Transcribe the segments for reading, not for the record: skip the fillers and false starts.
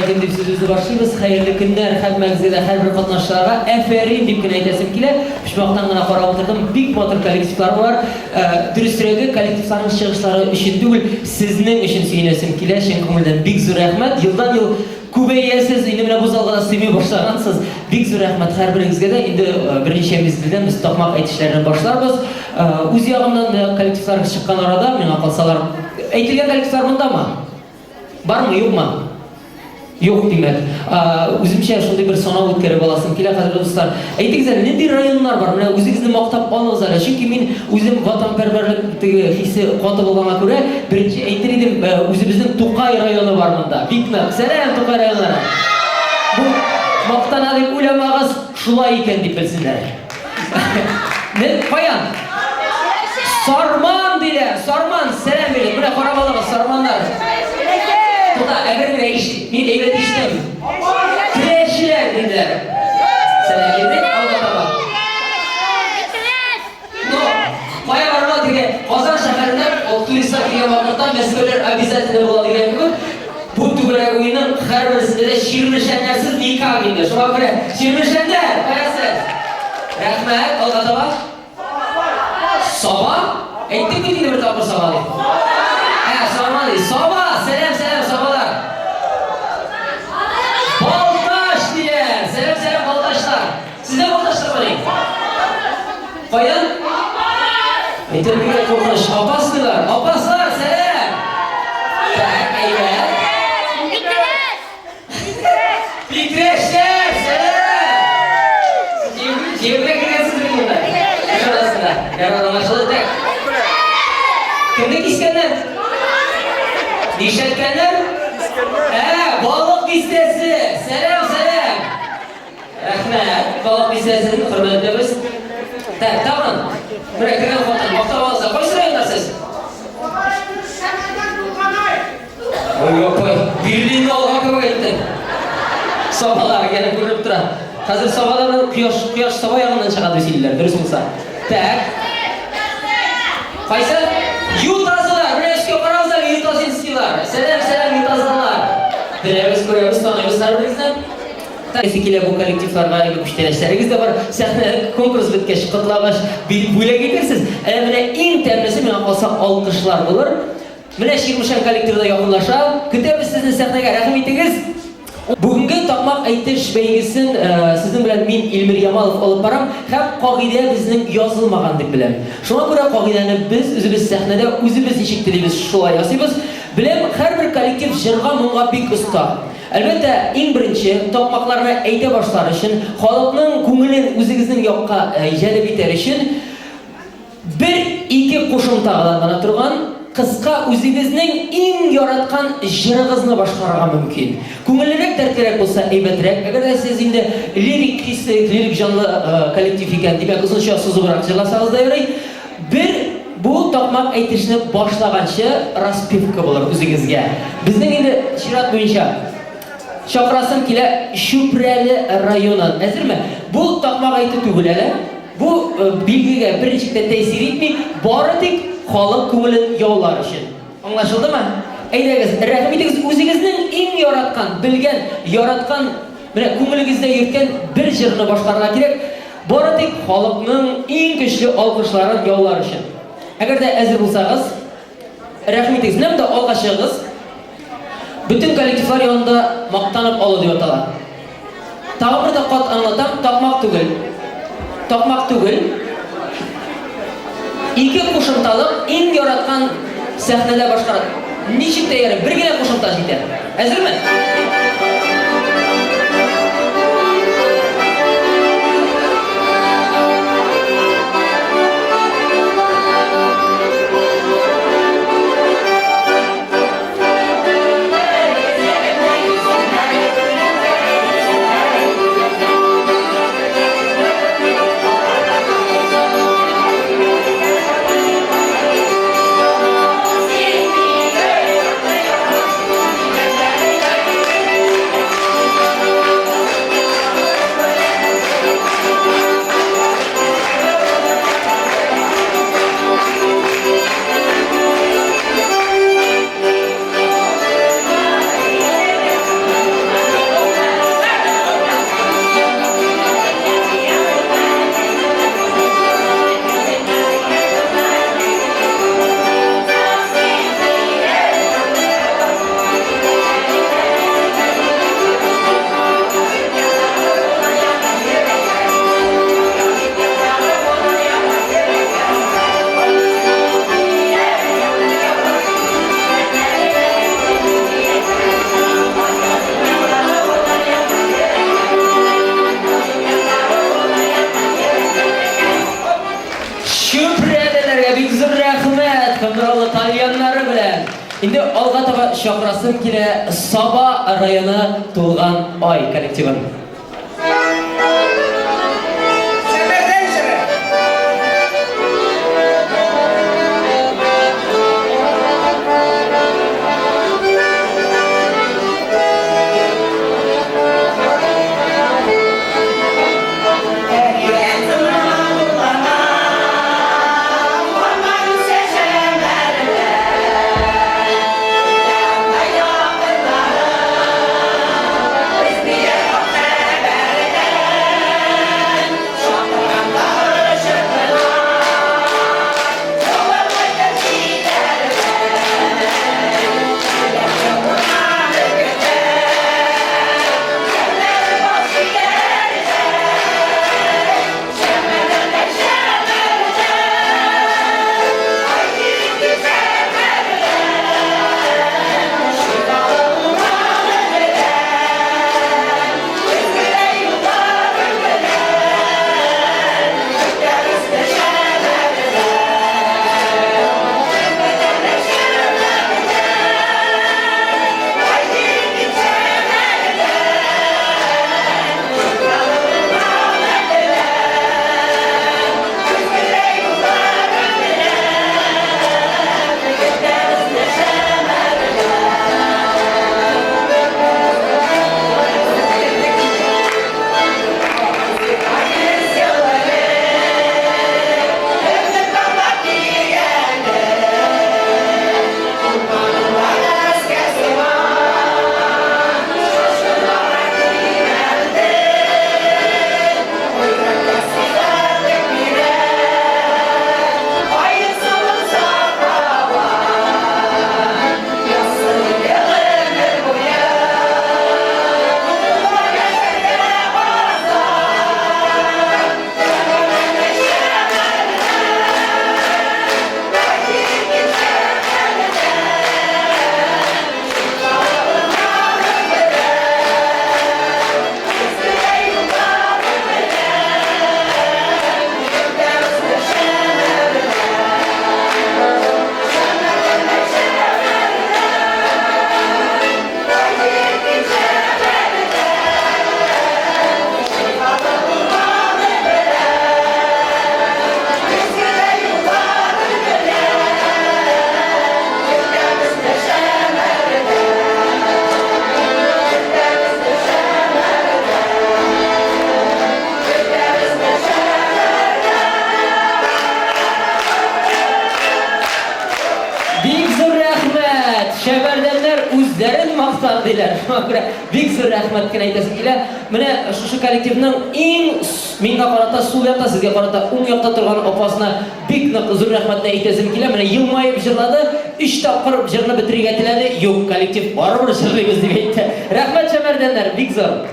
рәхим дип сүзебезне башлыйбыз. Хәерле көннәр һәммәгезгә дә, һәрбер катнашчыларга әфәрин дип кенә әйтәсем килә. Почмактан гына карап утырдым, бик матур коллективлар бар. Дөресрәге, коллективларның чыгышлары өчен түгел, сезнең өчен сөенәсем килә, чын күңелдән бик зур рәхмәт. Елдан-ел күбәясез, инде менә бу залга да сыймый башлагансыз. Бик зур рәхмәт һәрберегезгә дә. Инде берничә мизгелдән без такмак әйтешләрне башларбыз. Үз ягымнан менә коллективлар чыккан арада, миңа калсалар, әйтелгән коллективлар мондамы? Бармы, юкмы? Юк, димәк. Үземчә шундый бер санау үткәреп аласым килә, кадерле дуслар. Әйтегез әле, нинди районнар бар? Менә үзегезне мактап алыгыз әле. Чөнки мин үзем ватанпәрвәрлек теге хисе каты булганга күрә, беренче әйтер идем, үзебезнең Тукай районы бар монда. Бик нык. Сәлам, Тукай районнары! Бу мактана дип уйламагыз, шулай икән дип белсеннәр. Не, каян? Сарман диләр, Сарман, сәлам бирик. Менә карап алыгыз, Сарманнар. Тукта, әкрен генә иш, мин әйбәт ишетәм. Теләчеләр диделәр. Сәлам бирдек, алга таба. Ну, кая барырга теге Казан шәһәренә ул туристлар килгән вакытта Мәскәүләр обязательно була дигән кебек, бу түгәрәк уенның һәрберсендә дә чирмешәннәрсез никак инде. Шуңа күрә, чирмешәннәр, кая сез? Рәхмәт, алга таба. Саба? Әйттек бит инде бер тапкыр Саба дип. Ә, Саба ди. Саба! Сәлам, сәлам, Сабалар. Балтач диләр. Сәлам, сәлам, Балтачлар. Сездә Балтачлар бар Каян? Әйтер бигрәк куркыныч. Апас диләр. Апаслар, сәлам! Так, әйбәт. Питрәчләр, сәлам! Җәяүгә кергәнсез бит монда. Эш арасында. Ярар, аңлашылды. Так. Кемне кискәннәр? Нишләткәннәр? Ә, балык бистәсе! Сәлам, сәлам! Рәхмәт, балык бистәсен хөрмәтләбез. Так, тагын. Менә кергән хатын, мактап алса, кайсы районнан сез? Ой, апай, Берлинны алган кебек әйттең. Сабалар янә күренеп тора. Хәзер Сабадан кояш, кояш Саба ягыннан чыга дип сөйлиләр, дөрес булса. Так. Кайсы? Ютазылар, менә өскә карагыз әле, ютазинскийлар. Сәлам, сәлам, ютазылар. Беләбез, күрәбез, таныйбыз һәрберегезне. Исе килә бу коллективларга, инде күчтәнәчләрегез дә бар. Сәхнә конкурс беткәч, котлагач, бүләк итерсез. Ә менә иң тәмлесе миңа калса алкышлар булыр. Менә Чирмешән коллективы да якынлаша. Көтәбез сезне сәхнәгә, рәхим итегез. Бүгенге такмак әйтеш бәйгесен сезнең белән мин, Илмир Ямалов, алып барам һәм кагыйдә безнең язылмаган дип беләм. Шуңа күрә кагыйдәне без үзебез сәхнәдә үзебез ничек телибез, шулай ясыйбыз. Беләм, һәрбер коллектив җырга-моңга бик оста. Әлбәттә, иң беренче такмакларны әйтә башлар өчен, халыкның күңелен үзегезнең якка җәлеп итәр өчен, Бер-ике кушымтадан гына торган кыска үзегезнең иң яраткан җырыгызны башкарырга мөмкин. Күңеллерәк, дәртлерәк булса, әйбәтрәк. Әгәр дә сез инде лирик хисле, лирик җанлы коллектив икән, димәк, озынча сузыбрак җырласагыз да ярый. Бер бу такмак әйтешне башлаганчы распевка булыр үзегезгә. Безнең инде чират буенча чакырасым килә Чүпрәле районын. Әзерме? Бу такмак әйтү түгел әле. Бу билгегә берничек тә тәэсир итми, бары тик халык күңелен яулар өчен. Аңлашылдымы? Әйдәгез, рәхим итегез, үзегезнең иң яраткан, белгән, яраткан, менә күңелегездә йөрткән бер җырны башкарырга кирәк, бары тик халыкның иң көчле алкышларын яулар өчен. Әгәр дә әзер булсагыз, рәхим итегез, менә монда алга чыгыгыз. Бөтен коллективлар янында мактанып алу дип атала. Тагын бер кат аңлатам, такмак түгел. Такмак түгел. Ике кушымталык иң яраткан сәхнәдә башкара. Ничек тә ярый, бер генә кушымта җитә. Әзерме? кыңгыраулы тальяннары белән. Инде алга таба чакырасым килә Саба районы Тулган ай коллективын. Шәмәрдән җыры. Бик зур рәхмәт! Шәмәрдәннәр үзләрен мактар диләр. Шуңа күрә бик зур рәхмәт кенә әйтәсем килә. Менә шушы коллективның иң миңа карата сул якта, сезгә карата уң якта торган апасына бик нык зур рәхмәтне әйтәсем килә. Менә елмаеп җырлады, өч тапкыр җырны бетерергә теләде. Юк, коллектив барыбер җырлыйбыз дип әйтте. Рәхмәт, шәмәрдәннәр, бик зур.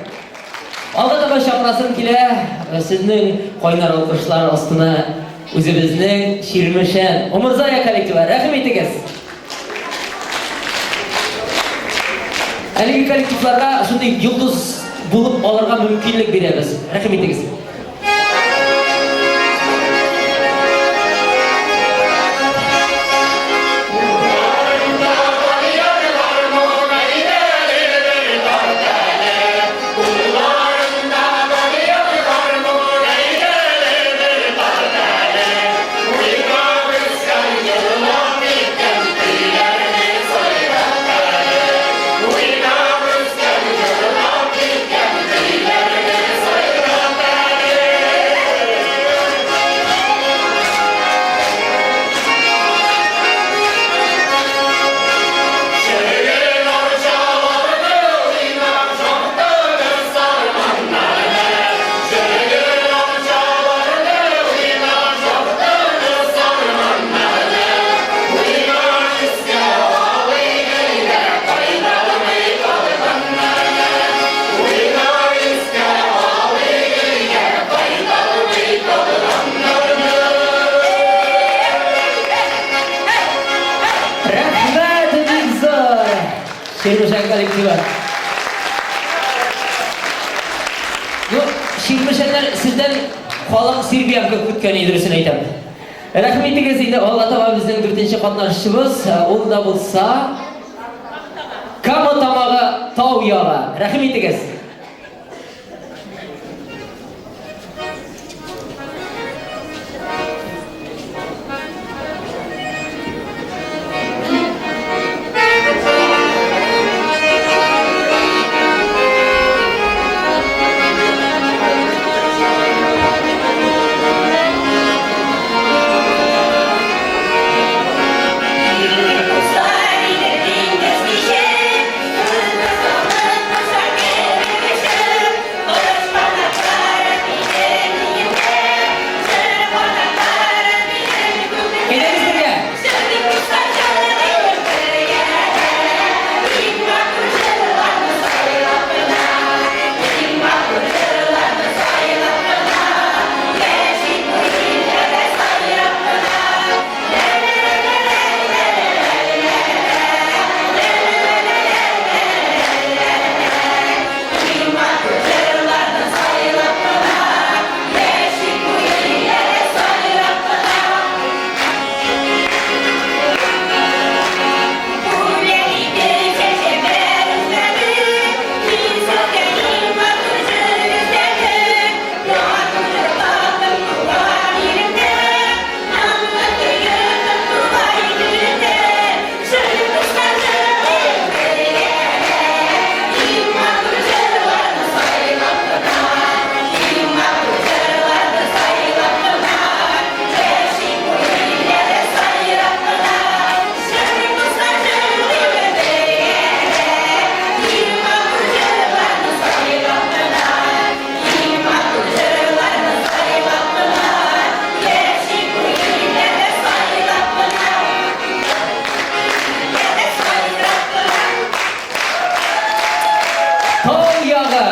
Алга таба чакырасым килә, сезнең кайнар алкышлар астына үзебезнең Чирмешән Умырзая коллективы. Рәхим итегез! Әлеге коллективларга шундый йолдыз булып алырга мөмкинлек бирәбез. Рәхим итегез! Рәхмәт, бик зур! Чирмешән коллективы. Ну, чирмешәннәр сездән халык Сербиянка көткән иде, дөресен әйтәм. Рәхим итегез, инде алга таба безнең дүртенче катнашучыбыз, ул да булса Кама Тамагы Тау ягы. Рәхим итегез. Әйдәгез бергә! Тау ягы!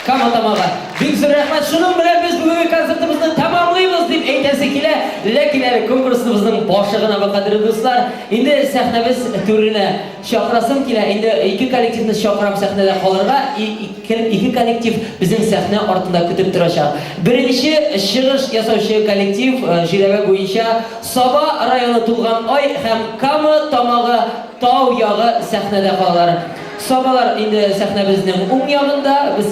Кама Тамагы. Бик зур рәхмәт. Шуның белән без бүгенге концертыбызны тәмамлыйбыз дип әйтәсе килә. Ләкин әле конкурсыбызның башы гына бу, кадерле дуслар. Инде сәхнәбез түренә чакырасым килә. Инде ике коллективны чакырам сәхнәдә калырга. Ике коллектив безнең сәхнә артында көтеп торачак. Беренче чыгыш ясаучы коллектив жирәбә буенча Саба районы Тулган Ай һәм Кама Тамагы Тау ягы сәхнәдә калалар. Сабалар инде сәхнәбезнең уң ягында, без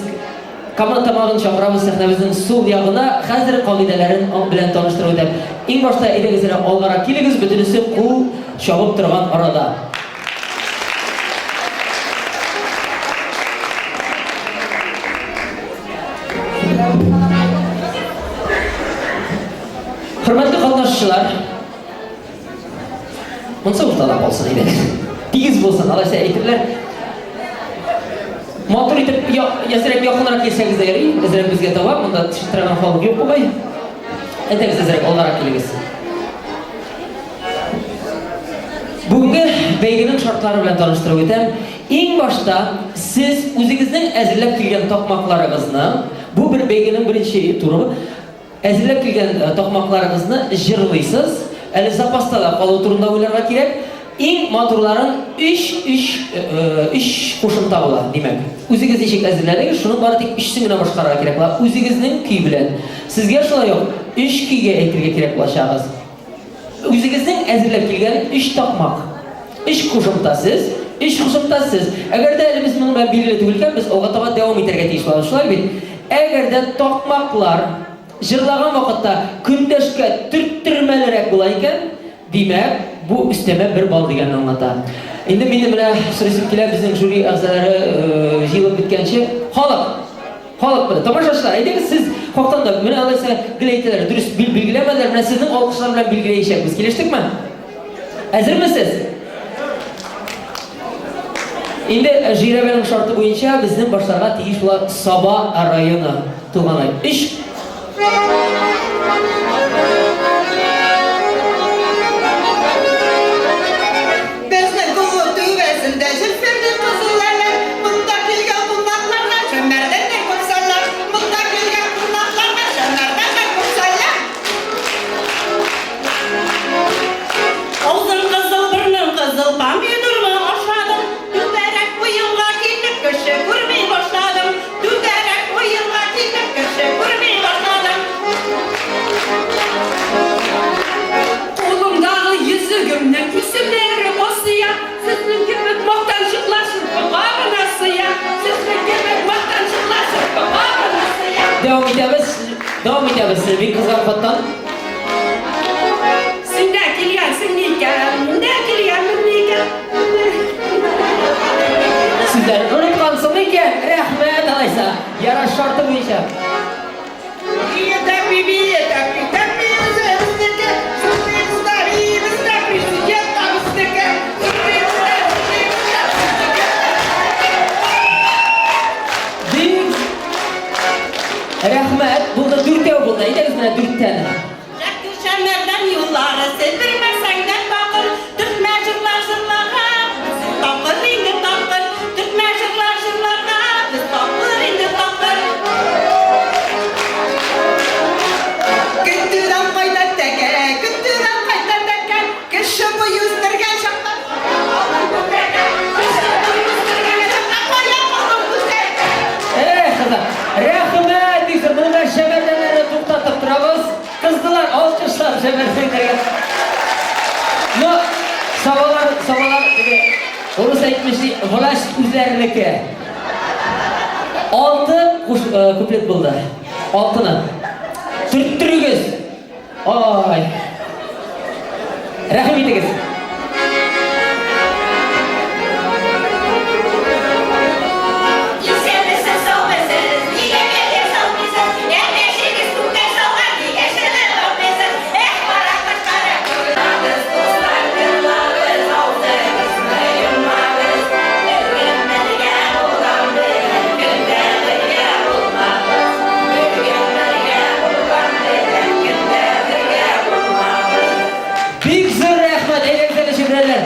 Кама Тамагын чакырабыз сәхнәбезнең сул ягына. Хәзер кагыйдәләрен белән таныштырып үтәм. Иң башта әйдәгез әле алгарак килегез, бөтенесе кул чабып торган арада. Хөрмәтле катнашучылар, Монсы уртада калсын иде. Тигез булсын, алайса әйтерләр. Матур итеп, әзрәк якынрак килсәгез дә ярый, әзрәк безгә таба, монда төшеп халык юк бугай. Әйдәгез әзрәк алгарак килегез. Бүгенге бәйгенең шартлары белән таныштырып үтәм. Иң башта сез үзегезнең әзерләп килгән такмакларыгызны, бу бер бәйгенең беренче туры, Әзерләп килгән такмакларыгызны җырлыйсыз. Әле запаста да калу турында уйларга кирәк. Иң матурларын өч, өч, өч кушымта була, димәк. Үзегез ничек әзерләдегез, шуның бары тик өчесен генә башкарырга кирәк була, үзегезнең көй белән. Сезгә шулай ук өч көйгә әйтергә кирәк булачагыз. Үзегезнең әзерләп килгән өч такмак. Өч кушымта сез, өч кушымта сез. Әгәр дә әле без моның белән билгеле түгел икән, без алга таба дәвам итәргә тиеш булабыз, шулай бит? Әгәр дә такмаклар җырлаган вакытта көндәшкә төрттермәлерәк була икән, димәк, бу өстәмә бер балл дигәнне аңлата. Инде минем менә сорыйсым килә, безнең жюри әгъзалары җыелып беткәнче, халык, Халык белән. Тамашачылар, әйдәгез сез хактан да, менә алайса гел әйтәләр, дөрес билгеләмәделәр, менә сезнең алкышлар белән билгеләячәкбез. Килештекме? Әзерме сез? Инде жирәбәнең шарты буенча безнең башларга тиеш була Саба районы. Туганай. Өч Безнең күк түбәсендә җилферди кызыл әләм. Монда килгән кунакларга Шәмәрдән дә күп сәлам. Монда килгән кунакларга Шәмәрдән дә күп сәлам. Авызың кызыл, борның кызыл, помидорны ашадым. Түгәрәк уенга килеп кеше күрми башладым. Түгәрәк уенга килеп кеше күрми башладым. Дәвам итәбез, бик кызган хаттан. Син дә килгәнсең микән, мин дә килгәнмен микән? Сүзләрен оныткансың икән, рәхмәт алайса. Яраш шарты буенча. Бик рәхмәт. Булды, дүртәү булды. Әйдәгез менә дүрттән. Шәмәрдән юллары селдермәсәң дә такыр, төртмә җырлар җырларга, без тапкыр инде тапкыр, төртмә җырлар җырларга, без тапкыр инде тапкыр. Көтүдән кайта тәкә, көтүдән кайта тәкә, кеше буй үстергән чакта, кеше буй үстергән чакта, кая калдың күсәк? Эх, кызлар, рәхмәт бик зур. Моны шәмәрдәннәрне туктатып торабыз. Кыздылар, алкышлар шәмәрдәннәргә. Но сабалар, сабалар, теге урыс әйтмешли, власть үзләренеке. Алты куш, э, куплет булды. Алтыны. Төрттерегез. Ай. Рәхим итегез. Исәнмесез, саумысыз, нигә бергә салмыйсыз? Әтәчегез күктә салган, нигә чыгып бакмыйсыз? Эх, кара кошлары, Тыңлагыз, дуслар, тыңлагыз, авызыгызны йоммагыз. Бер көн бергә булган, бер көн дә бергә булмабыз. Бер көн бергә булган, бер көн дә бергә булмабыз. Бик зур рәхмәт, әйдәгез әле, чүпрәлеләр.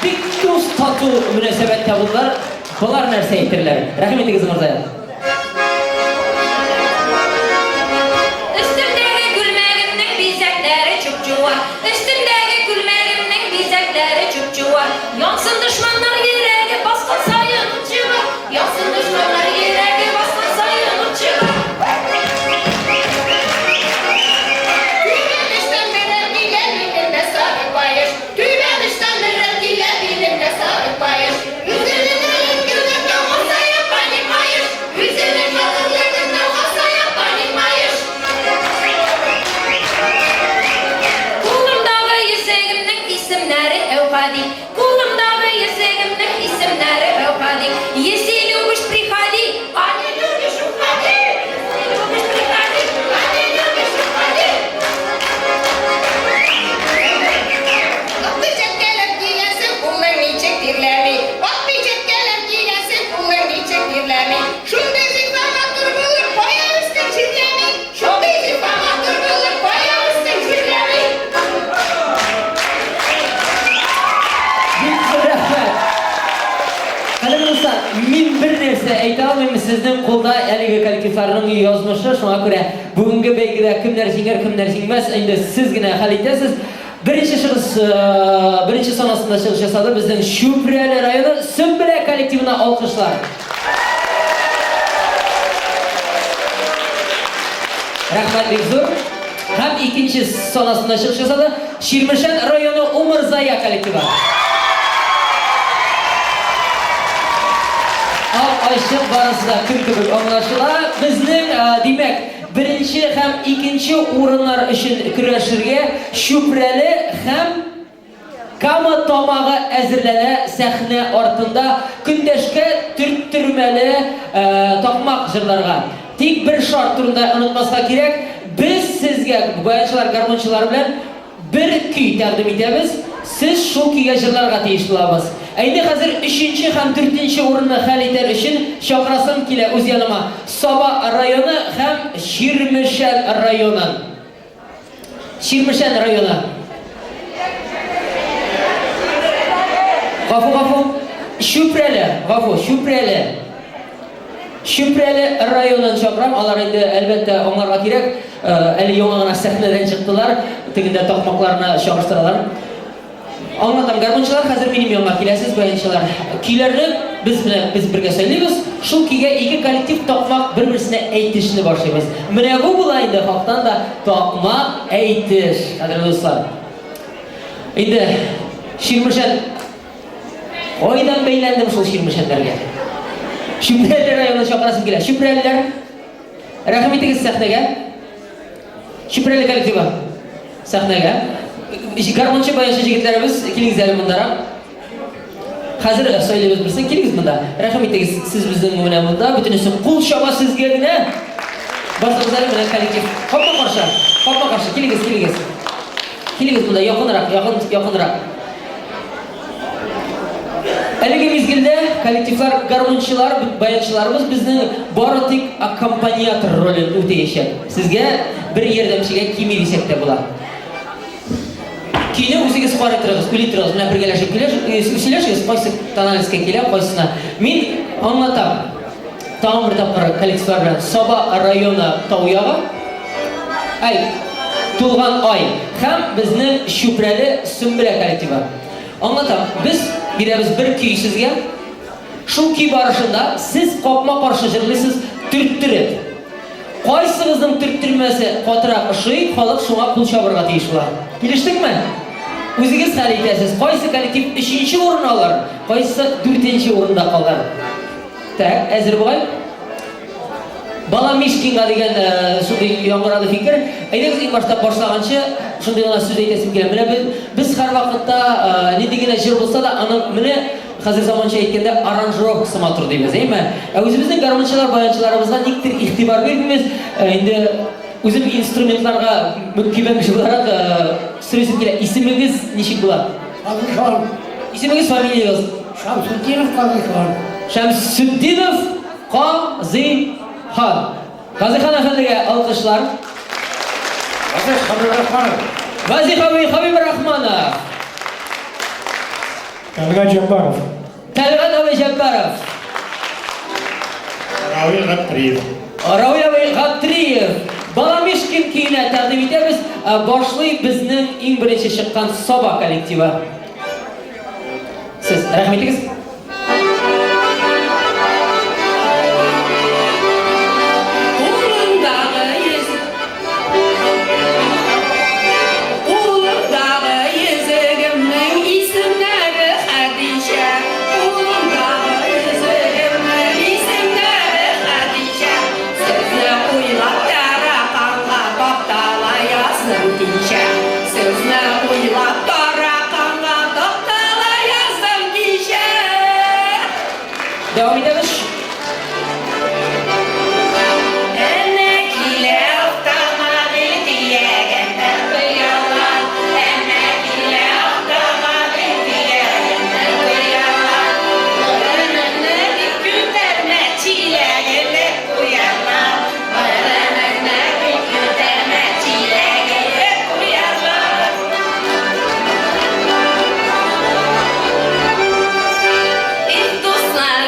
Бик дус, тату мөнәсәбәттә булдылар. Болар нәрсә әйтерләр? Рәхим итегез, Мырзаян. Өстемдәге күлмәгемнең бизәкләре чуп-чуар. Өстемдәге күлмәгемнең бизәкләре чуп-чуар. Янсын дошманнар йөрәге баскан саен ут чыга. Янсын дошманнар йөрәге баскан саен ут чыга. Түбән очтан берәү килә, билендә сары каеш. Түбән очтан берәү килә, билендә сары каеш. Үзенең матурлыгын алсая, понимаешь. Үзенең матурлыгын алсая, понимаешь. Кулымдагы йөзегемнең исемнәре Әүхәди. Кулымдагы йөзегемнең исемнәре Әүхәди. Если любишь, приходи, а не любишь, уходи. Если любишь, приходи, а не любишь, уходи. Ак пирчәткәләр киясең, кулың ничек тирләми. Ак пирчәткәләр киясең, кулың ничек тирләми. Шундый зифа матур булып, кая үстең чирләми. Шундый зифа матур булып, кая үстең чирләми. Бик зур рәхмәт. Кадерле дуслар, мин бер нәрсә әйтә алмыйм, сезнең кулда әлеге коллективларның язмышы, шуңа күрә бүгенге бәйгедә кемнәр җиңәр, кемнәр җиңмәс, инде сез генә хәл итәсез. Беренче чыгыш, э, беренче сан астында чыгыш ясады безнең Чүпрәле районы Сөмбелә коллективына алкышлар. Рәхмәт бик зур. Һәм икенче сан астында чыгыш ясады Чирмешән районы Умырзая коллективы. Ап-ачык барысы да көн кебек аңлашыла. Безнең, э, димәк, беренче һәм икенче урыннар өчен көрәшергә Чүпрәле һәм Кама Тамагы әзерләнә сәхнә артында көндәшкә төрттермәле э, такмак җырларга. Тик бер шарт турында онытмаска кирәк. Без сезгә баянчылар, гармунчылар белән бер көй тәкъдим итәбез. Сез шул көйгә җырларга тиеш булабыз. Ә инде хәзер өченче һәм дүртенче урынны хәл итәр өчен чакырасым килә үз яныма Саба районы һәм Чирмешән районын. Чирмешән районы. Гафу, гафу. Чүпрәле, гафу, Чүпрәле. Чүпрәле районын чакырам. Алар инде әлбәттә аңларга кирәк. Э, Әле яңа гына сәхнәдән чыктылар. Тегендә такмакларны чагыштыралар. Аңлатам, гармунчылар хәзер минем янга киләсез, баянчылар. Көйләрне без белән без бергә сөйлибез. Шул көйгә ике коллектив такмак бер-берсенә әйтешне башлыйбыз. Менә бу була инде хактан да такмак әйтеш, кадерле дуслар. Инде Чирмешән кайдан бәйләндем шул Чирмешәннәргә? Чүпрәле районына чакырасым килә. Чүпрәлеләр, рәхим итегез сәхнәгә. Чүпрәле коллективы. Сәхнәгә. Гармунчы, баянчы җегетләребез, килегез әле мондарак. Хәзер сайлыйбыз берсен, килегез монда. Рәхим итегез, сез безнең менә монда, бөтенесе кул чаба сезгә генә. Басыгыз әле менә коллектив. Капма-каршы, капма-каршы, килегез, килегез. Килегез монда, якынрак, якын, якынрак. Әлеге мизгелдә коллективлар, гармунчылар, баянчыларыбыз безнең бары тик аккомпаниатор ролен үтәячәк. Сезгә бер ярдәмчегә кими дисәк тә була. Көйне үзегез карый торыгыз, уйлый торыгыз. Менә бергәләшеп көйләш, сөйләшегез, кайсы тональностька килә, кайсына. Мин аңлатам. Тагын бер тапкыр коллективлар белән Саба районы Тау ягы. Ай, Тулган ай һәм безнең Чүпрәле Сөмбелә коллективы. Аңлатам, без бирәбез бер көй сезгә. Шул көй барышында сез капма-каршы җырлыйсыз, төрттереп. Кайсыгызның төрттермәсе катырак ошый, халык шуңа кул чабырга тиеш була. Килештекме? Үзегез хәл итәсез, кайсы коллектив өченче урын алыр, кайсысы дүртенче урында калыр. Так, әзер бугай? Баламишкинга дигән шундый яңгырады фикер. Әйдәгез, иң башта башлаганчы шундый гына сүз әйтәсем килә. Менә без, без һәрвакытта нинди генә җыр булса да, аның менә Хәзер заманча әйткәндә, аранжировкасы матур дибез, әйме? Ә үзебезнең гармунчылар, баянчыларыбызга никтер игътибар бирмибез. Инде үзем инструментларга мөкиббән кеше буларак, сорыйсым килә, исемегез ничек була? Казыйхан. Исемегез, фамилиягез? Шәмсетдинов Казыйхан. Шәмсетдинов Казыйхан. Казыйхан әфәндегә алкышлар. Газиз Хабибрахманов. Газиз абый Хабибрахманов. Тәлгать Җәббаров. Тәлгать абый Җәббаров. Равил Гатриев. Равил абый Гатриев. Баламишкин көенә тәкъдим итәбез. Башлый безнең иң беренче чыккан Саба коллективы. Сез рәхим итегез. Кулымдагы йөз Кулымдагы йөзегемнең исемнәре Хәдичә. Кулымдагы йөзегемнең исемнәре Хәдичә. Сезне уйлап тараканга таптала яздым кичә. Сезне уйлап тараканга таптала яздым кичә. Дәвам итәбез. Әнә килә автомобиль төягән бер пыяла. Әнә килә автомобиль төягән бер пыяла. Борыныңны бик күтәрмә, чиләгеңне куярлар. Борыныңны бик күтәрмә, чиләгеңне куярлар. Их, дуслар,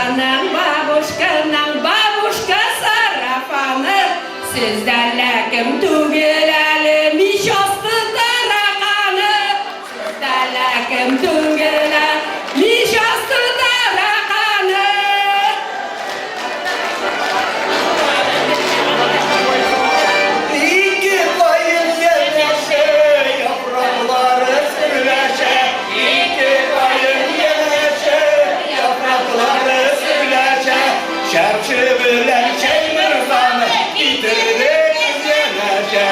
Бабушканың, бабушканың, бабушка сарафаны. Сез әллә кем түгел әле, мич асты тараканы. Сез әллә кем түгел әле, мич асты тараканы. Ике каен янәшә, яфраклары сөйләшә. Ике каен янәшә, яфраклары сөйләшә. Чәпче белән Шәйморзаны китердек янәшә.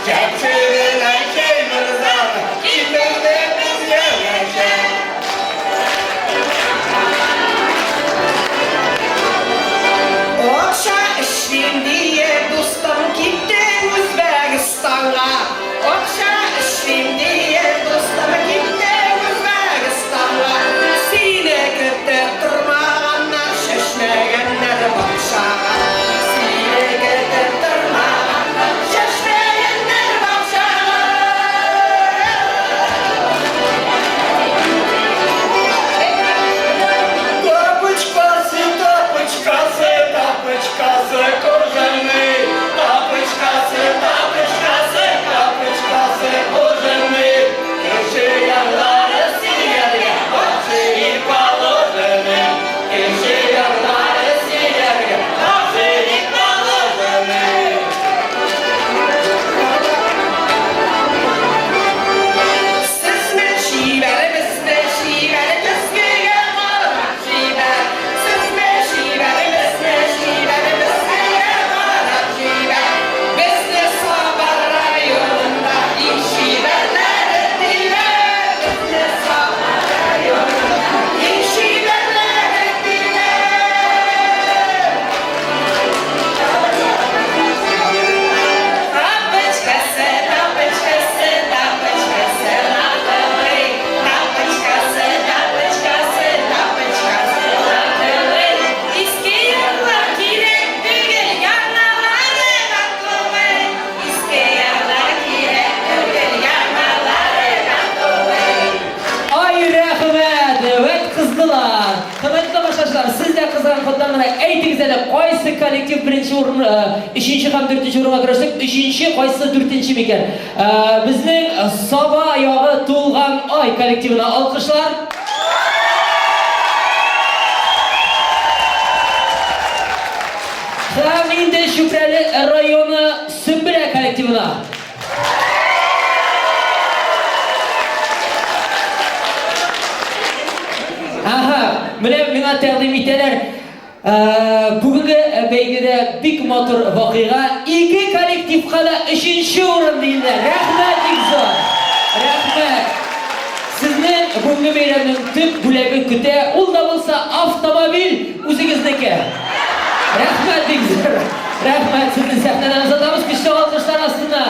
Чәпче белән Шәйморзаны китердек янәшә. Акча эшлим диеп, дустым, киттең Үзбәкстанга. Акча эшлим диеп, дустым, киттең Үзбәкстанга. Сине көтеп тормаганнар, чәчмәгәннәр бакчага. Сине көтеп тормаганнар, чәчмәгәннәр бакчага. Тапочкасы, тапочкасы, тапочкасы кожаный. Тапочкасы, тапочкасы, тапочкасы кожаный. Кеше ярлары сөяргә вообще не положены. Кеше ярлары сөяргә вообще не положены. Сезне чибәр, безне чибәр, көзгегә карап чибәр. Сезне чибәр, безне чибәр, көзгегә карап чибәр. Безне Саба районында иң чибәрләре диләр. Безне Саба районында иң чибәрләре диләр. Тапочкасы, тапочкасы, тапочкасы лаковый. Тапочкасы, тапочкасы, тапочкасы лаковый. Иске ярлар кирәк түгел, яңалары готовый. Иске ярлар кирәк түгел, яңалары готовый. Ай, рәхмәт! Вәт кыздылар! Хөрмәтле тамашачылар, сез дә кызган хаттан гына әйтегез әле, кайсы коллектив беренче урын, өченче һәм дүртенче урынга көрәштек? Өченче, кайсы дүртенче микән? Безнең Саба ягы Тулган Ай коллективына алкышлар. Һәм инде Чүпрәле районы Сөмбелә коллективына. Ага, менә миңа тәкъдим итәләр. Бүгенге бәйгедә бик матур вакыйга. Ике коллективка да өченче урын диелде. Рәхмәт бик зур. Рәхмәт. Сезне бүгенге бәйрәмнең төп бүләге көтә. Ул да булса автомобиль үзегезнеке. Рәхмәт бик зур. Рәхмәт. Сезне сәхнәдән озатабыз көчле алкышлар астына.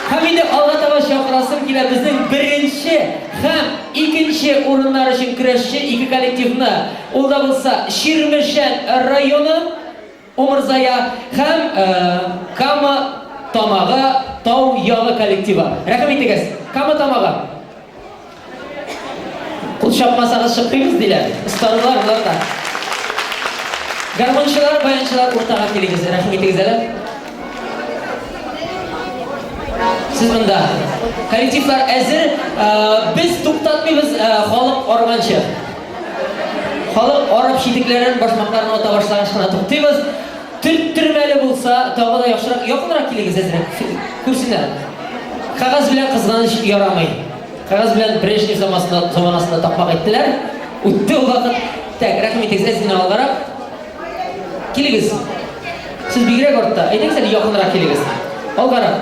Һәм инде алга таба чакырасым килә безнең беренче һәм икенче урыннар өчен көрәшче ике коллективны. Ул да булса Чирмешән районы Умырзая һәм Кама Тамагы Тау ягы коллективы. Рәхим итегез, Кама Тамагы. Кул чапмасагыз чыкмыйбыз диләр. Остазлар болар да. Гармунчылар, баянчылар уртага килегез, рәхим итегез әле. Сез монда. Коллективлар әзер. Без туктатмыйбыз халык арганчы. Халык арып читекләрен, башмакларын ата башлагач кына туктыйбыз. Төрттермәле булса, тагы да яхшырак. Якынрак килегез әзрәк. Күрсеннәр. Кәгазь белән кызганыч ярамый. Кәгазь белән Брежнев заманасында, заманасында такмак әйттеләр. Үтте ул вакыт. Так, рәхим итегез, әз генә алгарак. Килегез. Сез бигрәк артта. Әйдәгез әле якынрак килегез. Алгарак.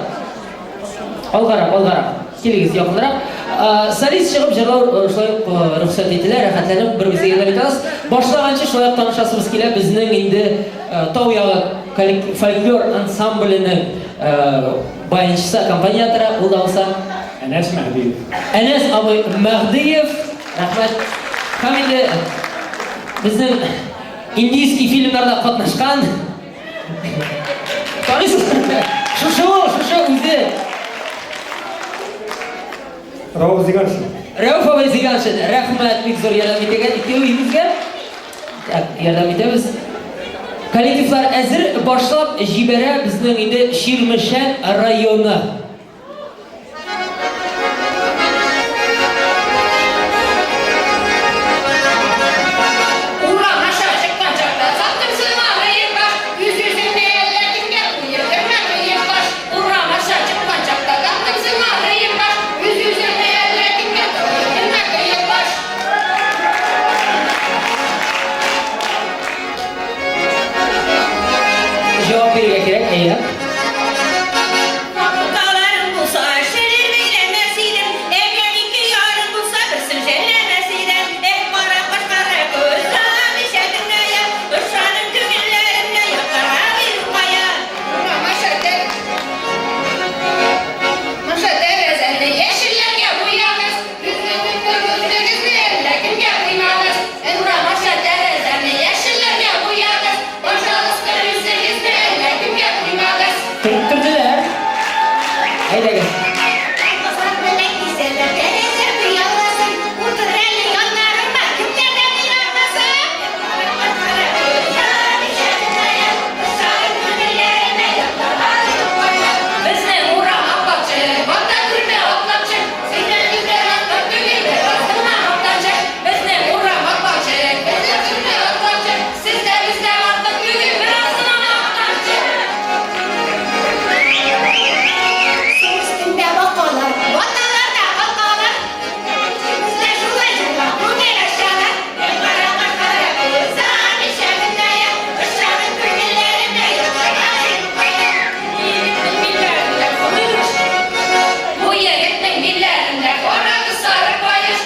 Алгарак, алгарак. Килегез якынрак. Солист чыгып җырлау шулай ук рөхсәт ителә, рәхәтләнеп бер-берегезгә ярдәм итә аласыз. Башлаганчы шулай ук танышасыбыз килә безнең инде Тау ягы фольклор ансамбленең баянчысы, аккомпаниаторы, ул да булса Әнәс Мәһдиев. Әнәс абый Мәһдиев. Рәхмәт. Һәм инде безнең индийский фильмнарда катнашкан Таныйсыз? Шушы ул, шушы үзе. Рәүф Зиганшин. Рәүф абый Зиганшин, рәхмәт, бик зур ярдәм итегез итүегезгә. Так, ярдәм итәбез. Коллективлар әзер, башлап җибәрә безнең инде Чирмешән районы. Урам аша чыккан чакта саттым сиңа мыек баш, үз-үзеңне әллә кемгә куердырма мыек баш. Урам аша чыккан чакта саттым сиңа мыек баш, үз-үзеңне әллә кемгә куердырма мыек баш. Җавап бирергә кирәк, әйе. Капкаларың булса, шәлер бәйләмәс идем. Әгәр ике ярың булса, берсен жәлләмәс идем. Эх, кара каш, кара күз, салам ишәтеңнәя, Ышаным күңелләремне ятларга бирү кая. Урам аша тә- Аша тәрәзәне яшелләргә буягыз, Үзегезне әллә кемгә куймагыз. Урам аша тәрәзәне яшелләргә буягыз, Пожалуйста, үзегезне әллә кемгә куймагыз. Төрттерделәр. Әйдәгез. Кызлар белән кисәләр, тәрәзә пыяласын, Утыр әле яннарыма, кемнәрдән уйланмасын. Кара каш, кара күз, салам ишәтеңнәя, Ышаным күңелләремә ятларга бирү кая. Безнең урам атлапчы, бата күрмә атлапчы, Синнән бездән атлап түгел, бераз гына атлапчы. Безнең урам атлапчы, безнең күрмә атлапчы, Сез дә бездән артык түгел, бераз гына атлапчы. Су өстендә бакалар, баталар да калкалар. Бездә шулай җырлап күңел ачалар. Эх, кара каш, кара күз, салам ишәгендәя, Ышаным күңелләремә ятларга бирү кая. Бу егетнең билләрендә карагыз сары каеш,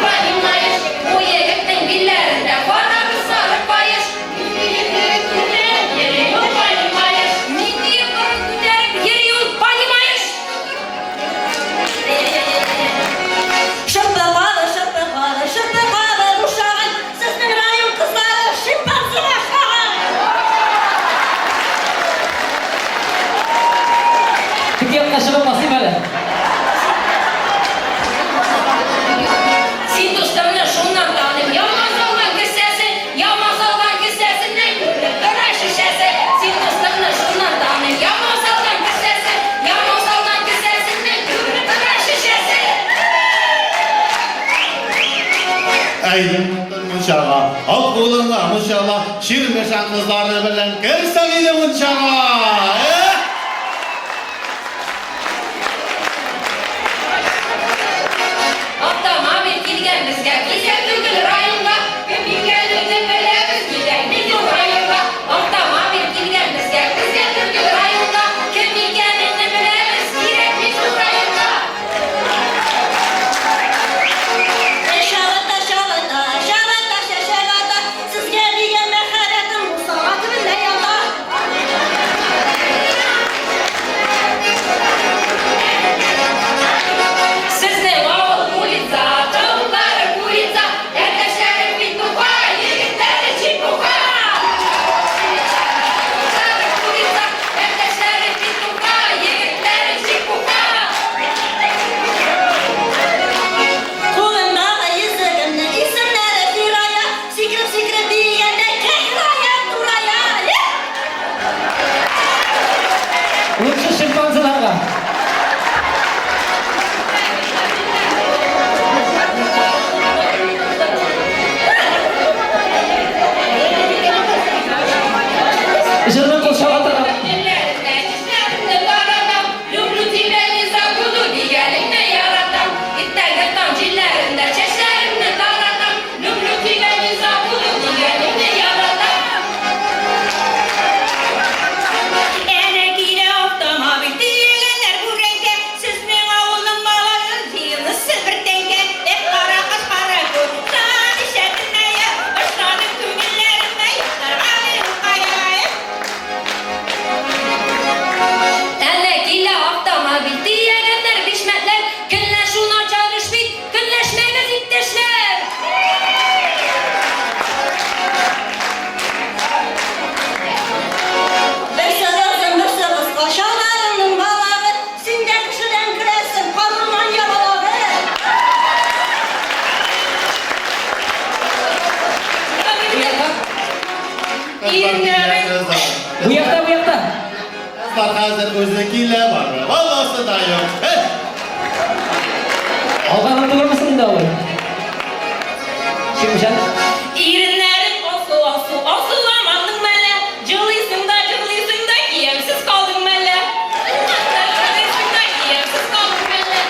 Понимаешь, бу егетнең билләрендә карагыз сары каеш, понимаешь, нинди борын күтәреп йөри ул, понимаешь? Шырпы кабы, шырпы кабы, шырпы кабы бушаган, Сезнең район кызлары шимпанзега охшаган. Теге якка чыгып басыйм әле. Син дустымны шуннан таным, яман салган кесәсе, яман салган кесәсеннән күренеп тора шешәсе. Син дустымны шуннан таным, яман салган кесәсе, яман салган кесәсеннән күренеп тора шешәсе. Әйдә мунчага, ал кулыңа мунчала, Чирмешән кызлары белән керсәң иде мунчага. Э? Автомобиль килгән безгә, килгән түгел районга, кем икәнен беләбез, килгән бит ул районга. Автомобиль килгән безгә, килгән түгел районга, кем икәнен беләбез, кирәк бит ул районга. Чабата, чабата, чабата, чәчәк ата, Сезгә дигән мәхәббәтем бусага төбендә ята. Сезнең авыл улица, тавыклары курица, әтәчләре петуха, егетләре чепуха. Тавыклары курица, әтәчләре петуха, егетләре чепуха. Кулымдагы йөзегемнең исемнәре Фирая, Сикереп-сикереп биегәндә кәкрая, турая. Лучше шимпанзеларга. Җырны кул чаба торган. Телләреңне, тешләреңне таратам, Люблю тебя, не забуду, дигәнеңне яратам. Иртәнге таң җилләрендә чәчләреңне таратам, Люблю тебя, не забуду, дигәнеңне яратам. Әнә килә автомобиль, төягәннәр бүрәнкә, Сезнең авылның малае җыелысы бер тәңкә. Эх, кара каш, кара күз, саган ишәтенәя, Ышаным күңелләремә ятларга бирү кая. Иреннәрең. Бу якта, бу якта. Кызлар хәзер үзе килә барып аласы да юк. Эх! Алга омтылырмысың инде алай? Чирмешән. Иреннәрең алсу, алсу, алсуламадың мәллә? Җылыйсың да, җырлыйсың да, киемсез калдың мәллә? Җырлыйсың да, киемсез калдың мәллә?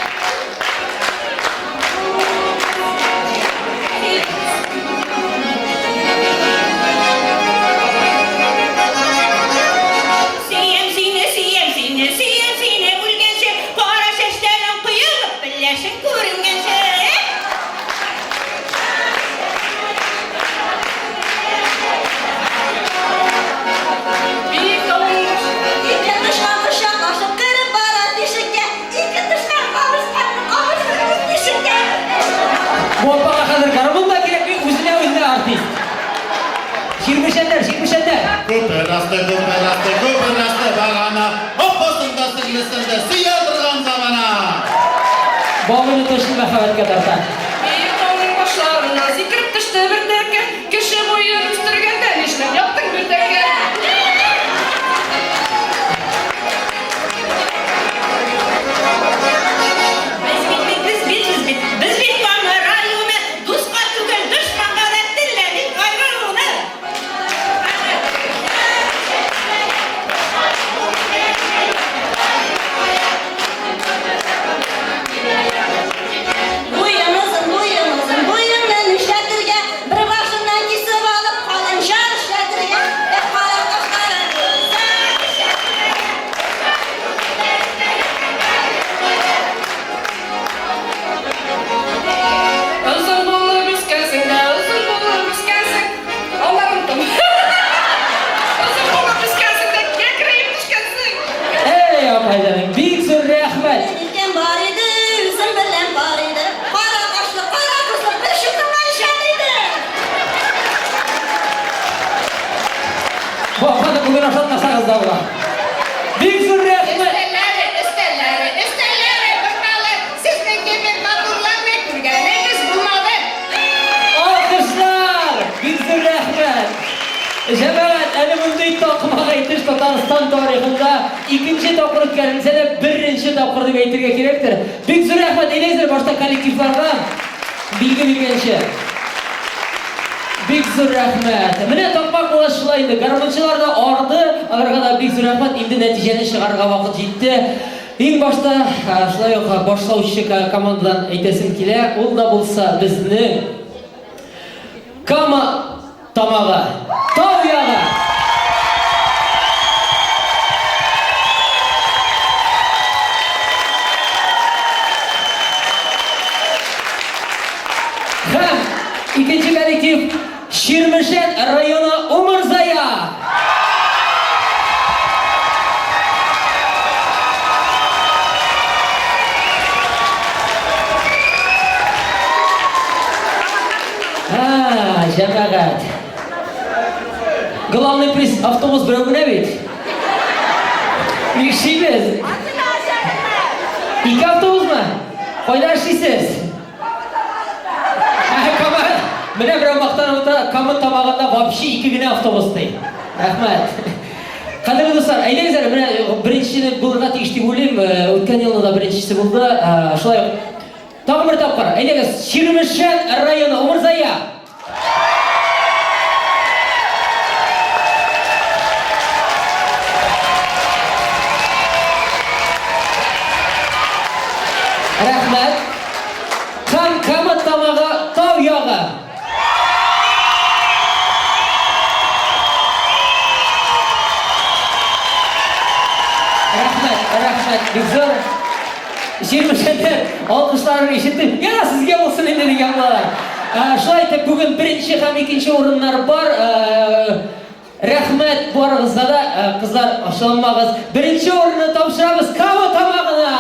Сөям сине, сөям сине, сөям сине үлгәнче, кара чәчләрең коелып, пелләшең күренгәнче. Биек тауның Ике тычкан кочаклашып кереп бара тишеккә, ике тычкан кавышкан, кавышыр тишеккә. Бу апага хәзер гармун да кирәкми, үзенә үзенә артист. Чирмешәннәр, чирмешәннәр. Күпер асты, күпер асты, күпер асты багана. Апасын да, сеңлесен дә сөя торган замана. Бабайны точно мәхәббәткә тарта. Биек тауның башларына сикереп төште бер тәкә. Кеше буен үстергәндә нишләп яттың бер тәкә? Без бит, бит, без бит, без бит, без бит Кама районы, дуска түгел, дошманга да телләмик аерылуны. Буем озын, буем озын, буемны нишләтергә? Бер башыннан кисеп алып, калынча эшләтергә. Эх, кара кашлары булса, Озын булып үскәнсең дә, озын булып үскәнсең. Алларым тым. Озын булып үскәнсең дә, кәкрәеп төшкәнсең. Эй, апай җаным, бик зур рәхмәт. Икән бар иде, үзем белән бар иде. Кара кашлы, кара күзле, бер чукынган шәл иде. Бу апаны бүген ашатмасагыз да була. Бик зур рәхмәт. Өстәлләре, өстәлләре, өстәлләре бормалы. Сезнең кебек матурларны күргәнебез булмады. Алкышлар! Бик зур рәхмәт. Җәмәгать, әле мондый такмак әйтеш Татарстан тарихында икенче тапкыр үткәрелсә дә, беренче тапкыр дип әйтергә кирәктер. Бик зур рәхмәт, әйдәгез башта коллективларга билге биргәнче. Бик зур рәхмәт. Менә такмак була шулай инде. Гармунчылар да арды, аларга да бик зур рәхмәт. Инде нәтиҗәне чыгарырга вакыт җитте. Иң башта шулай ук башлаучы командадан әйтәсем килә, ул да булса безнең Кама Тамагы, Тау ягы. Һәм икенче коллектив Чирмешән районы Умырзая. А, җәмәгать. Главный приз автобус берәү генә бит. Нишлибез? Ике автобусмы? Кайда эшлисез? Ә, Кама. Менә берәү мактанып утыра, Кама Тамагында вообще ике генә автобус ди. Рәхмәт. Кадерле дуслар, әйдәгез әле, менә беренчене булырга тиеш дип уйлыйм. Үткән елны да беренчесе булды. Шулай ук тагын бер тапкыр, әйдәгез, Чирмешән районы Умырзая. Рәхмәт. Һәм Кама Тамагы Тау ягы. Рәхмәт, рәхмәт, бик зур. Чирмешәндә алкышларын ишеттем. Яра сезгә булсын инде дигән булалар. Шулай итеп, бүген беренче һәм икенче урыннар бар. Рәхмәт барыгызга да, кызлар, ачуланмагыз. Беренче урынны тапшырабыз Кама Тамагына!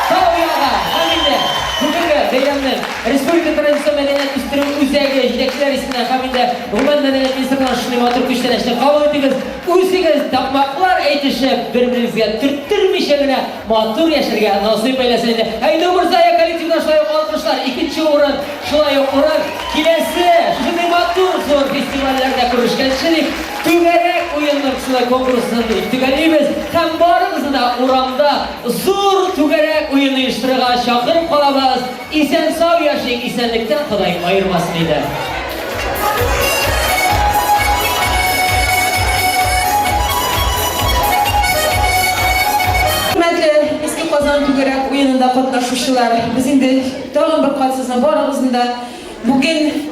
Тау ягы! Һәм инде бүгенге бәйрәмнең Республика традицион мәдәният үстерү үзәге җитәкчеләр исеменнән һәм инде гомумән мәдәният министрлыгыннан шундый матур күчтәнәчне кабул итегез. Үзегез такмаклар әйтешеп, бер-берегезгә төрттермичә генә матур яшәргә насыйп әйләсен инде. Ә инде Умырзая коллективына шулай ук алкышлар, икенче урын, шулай ук урын. Киләсе шушындый матур зур фестивальләрдә күрешкәнче. җитәкче дип, түгәрәк уенның шулай конкурсын төгәллибез һәм барыгызны да урамда зур түгәрәк уен оештырырга чакырып калабыз. Исән-сау яшик, исәнлектән Ходай аермасын иде. Хөрмәтле Иске Казан түгәрәк уенында катнашучылар, без инде тагын бер кат сезне барыгызны да бүген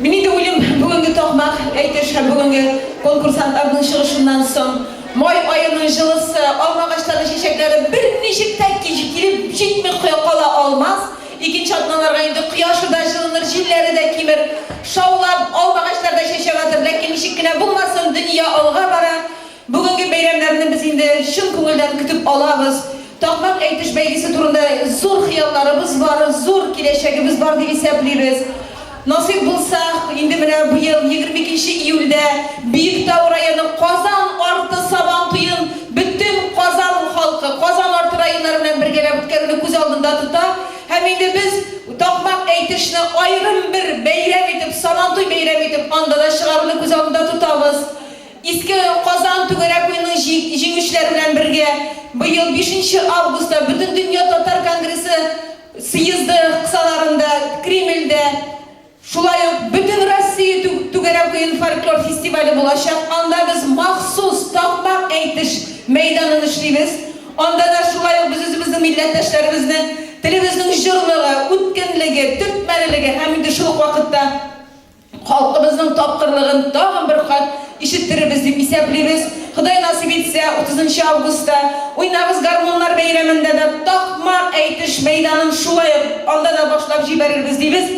Мин инде уйлыйм, бүгенге такмак әйтеш һәм бүгенге конкурсантларның чыгышыннан соң май аеның җылысы, алмагачларның чәчәкләре берничек тә килеп җитми кала алмас. Икенче атналарга инде кояшы да җылыныр, җилләре дә кимер, шаулап, алмагачлар да чәчәк атыр. Ләкин ничек кенә булмасын, дөнья алга бара. Бүгенге бәйрәмнәрне без инде чын күңелдән көтеп алабыз. Такмак әйтеш бәйгесе турында зур хыялларыбыз бар, зур киләчәгебез бар дип исәплибез. Насыйп булса, инде менә быел 22 нче июльдә Биектау районы Казан арты Сабан туен бөтен Казан халкы, Казан арты районнары белән бергәләп үткәрүне күз алдында тота. Һәм инде без такмак әйтешне аерым бер бәйрәм итеп, Сабантуй бәйрәме итеп анда да чыгаруны күз алдында тотабыз. Иске Казан түгәрәк уенының җиңүчеләре белән бергә быел бишенче августта Бөтендөнья татар конгрессы съезды кысаларында Кремльдә шулай ук Бөтенроссия түгәрәк уен фольклор фестивале булачак. Анда без махсус такмак әйтеш мәйданын эшлибез. Анда да шулай ук без үзебезнең милләттәшләребезне телебезнең җорлыгы, үткенлеге, төртмәлелеге һәм инде шул ук вакытта Халкыбызның тапкырлыгын тагын бер кат ишеттерербез дип исәплибез. Ходай насыйп итсә, утызынчы августта Уйнагыз гармуннар бәйрәмендә дә такмак әйтеш мәйданын шулай ук анда да башлап җибәрербез дибез.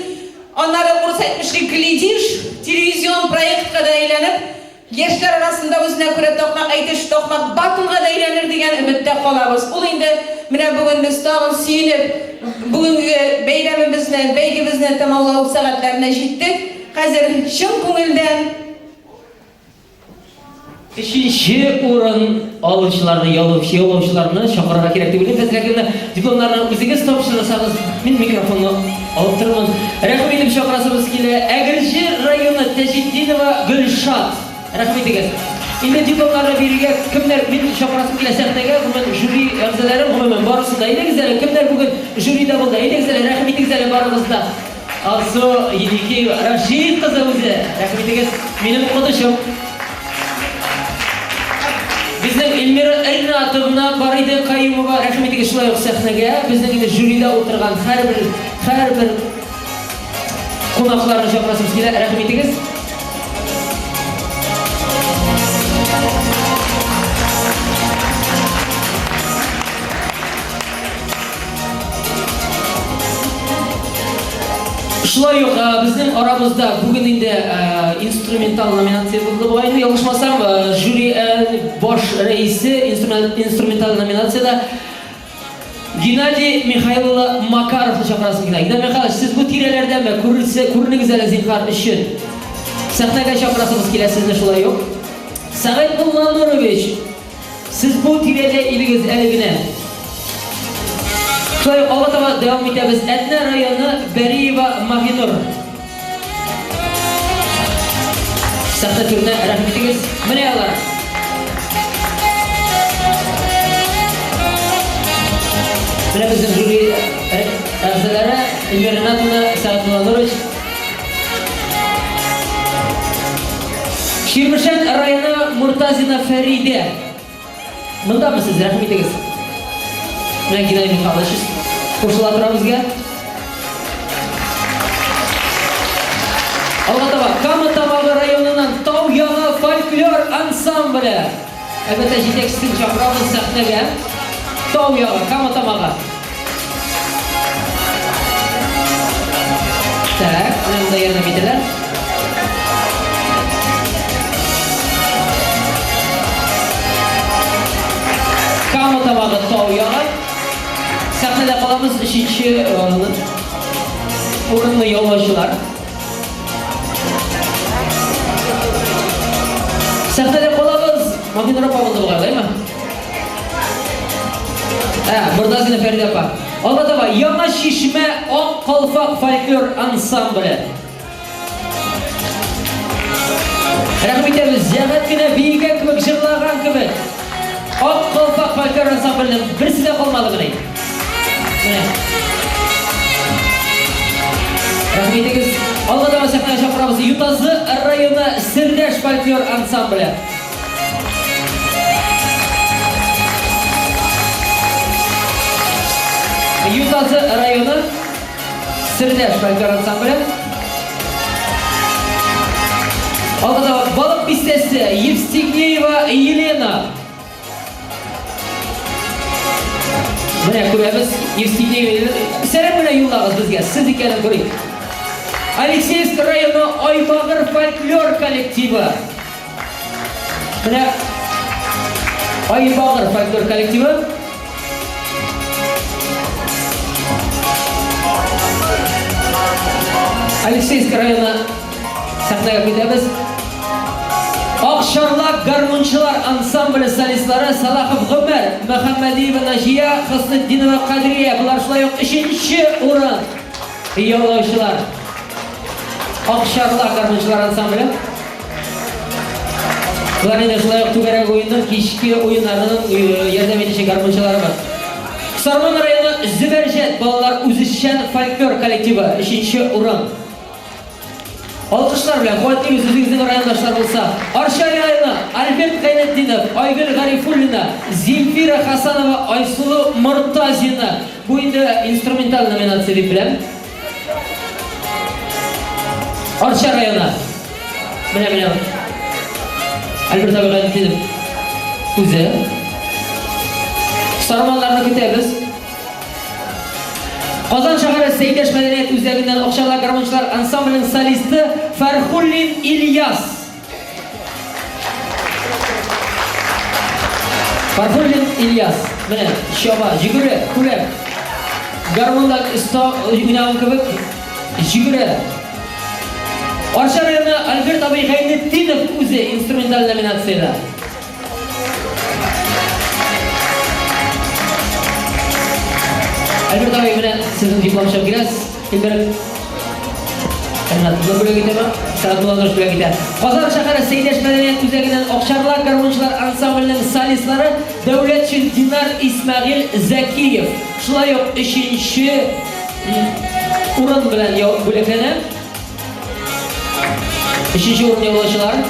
Аннары, урыс әйтмешли, глядишь, телевизион проектка да әйләнеп, Яшьләр арасында үзенә күрә такмак әйтеш, такмак баттлга да әйләнер дигән өметтә калабыз. Ул инде менә бүген без тагын сөенеп, бүгенге бәйрәмебезне, бәйгебезне тәмамлау сәгатьләренә җиттек. Хәзер чын күңелдән. Өченче урын алучыларны, яулаучыларны чакырырга кирәк дип уйлыйм. Фәзрәкевна, дипломнарны үзегез тапшырсагыз, мин микрофонны алып торырмын. Рәхим итеп чакырасыбыз килә. Әгерҗе районы Тәҗетдинова Гөлшат. Рәхим итегез. Инде дипломнарны бирергә кемнәр, мин чакырасым килә сәхнәгә, гомумән, жюри әгъзаларын, гомумән, барысын да. Әйдәгез әле, кемнәр бүген жюрида булды? Әйдәгез әле, рәхим итегез әле барыгыз да. Алсу Еникеева, Рәшит кызы үзе. Рәхим итегез, минем укытучым. Безнең Эльмира Ринатовна бар иде, Каюмова. Рәхим итегез шулай ук сәхнәгә. Безнең инде жюрида утырган һәрбер һәрбер кунакларны чакырасыбыз килә. Рәхим итегез. Шулай ук безнең арабызда бүген инде инструментал номинация булды бугай инде, ялгышмасам, жюри баш рәисе инструменталь номинациядә Геннадий Михаил улы Макаровны чакырасым килә. Геннадий Михайлович, сез бу тирәләрдәме? Күренсә, күренегез әле зинһар өчен. Сәхнәгә чакырасыбыз килә сезне шулай ук. Сәгыйть Мулланурович, Сез бу тирәдә идегез әле генә. Шулай ук алга таба дәвам итәбез. Әтнә районы Бәриева Маһинур. Сәхнә түренә рәхим итегез. Менә алар. Менә безнең жюри әгъзалары Эльмира Ринатовна, Сәгать Мулланурович. Чирмешән районы Муртазина Фәридә. Мондамы сез, рәхим итегез. Менә Геннадий Михайлович кушыла тора безгә. Алга таба Кама Тамагы районыннан Тау яңа фольклор ансамбле. Әлбәттә, җитәкчесен чакырабыз сәхнәгә. Тау ягы, Кама Тамагы. Так, менә монда ярдәм итәләр. Кама Тамагы тау ягы. Сәхнәдә калабыз өченче урынны яулаучылар. Сәхнәдә калабыз. Махинур апа булды бугай, алаймы? Ә, Мортазина Фәридә апа. Алга таба Яңа Чишмә Ак калфак фольклор ансамбле. Рәхим итәбез, җәмәгать кенә биегән кебек, җырлаган кебек. Ак калфак фольклор ансамбленең берсе дә калмады менә. Менә. Рәхим итегез. Алга таба сәхнәгә чакырабыз Ютазы районы Сердәш фольклор ансамбле. Ютазы районы Сердәш фольклор ансамбле. Алга таба Балык бистәсе Евстигнеева Елена. Менә күрәбез, Евстигнеева Елена. Сәлам генә юллагыз безгә, сез икәнен күрик. Алексеевск районы Айбагыр фольклор коллективы. Менә Айбагыр фольклор коллективы. Алексеевск районы сәхнәгә көтәбез. Акчарлак гармунчылар ансамбле солистлары Салахов Гомәр, Мөхәммәдиева Наҗия, Хөснетдинова Кадрия. Болар шулай ук өченче урын яулаучылар. Акчарлак гармунчылар ансамбле. Болар инде шулай ук түгәрәк уенның кичке уеннарының ярдәм итүче гармунчылары бар. Сарман районы Зөбәрҗәт балалар үзешчән фольклор коллективы өченче урын. Алкышлар белән куәтлибез үзегезнең райондашлар булса. Арча районы Альберт Гайнетдинов, Айгөл Гарифуллина, Земфира Хасанова, Айсылу Мортазина. Бу инде инструменталь номинация дип беләм. Арча районы. Менә менә. Альберт абый Гайнетдинов үзе. Сарманнарны көтәбез. Казан шәһәре Сәйдәш мәдәният үзәгеннән Акчарлак гармунчылар ансамбленең солисты Фәрхуллин Ильяс. Фәрхуллин Ильяс. Менә чаба, йөгерә, күрә. Гармунда оста уйнаган кебек йөгерә. Арча районы Альберт абый Гайнетдинов үзе инструменталь номинациядә. Альберт абый, менә сезнең диплом чыгып килә. Илберек Ренат бүләк итәме? Сәгать Муллануш бүләк итә. Казан шәһәре Сәйдәш мәдәният үзәгеннән Акчарлак гармунчылар ансамбленең солистлары Дәүләтшин Динар Исмәгыйль Зәкиев. Шулай ук өченче урын белән бүләкләнә. Өченче урын яулаучылар.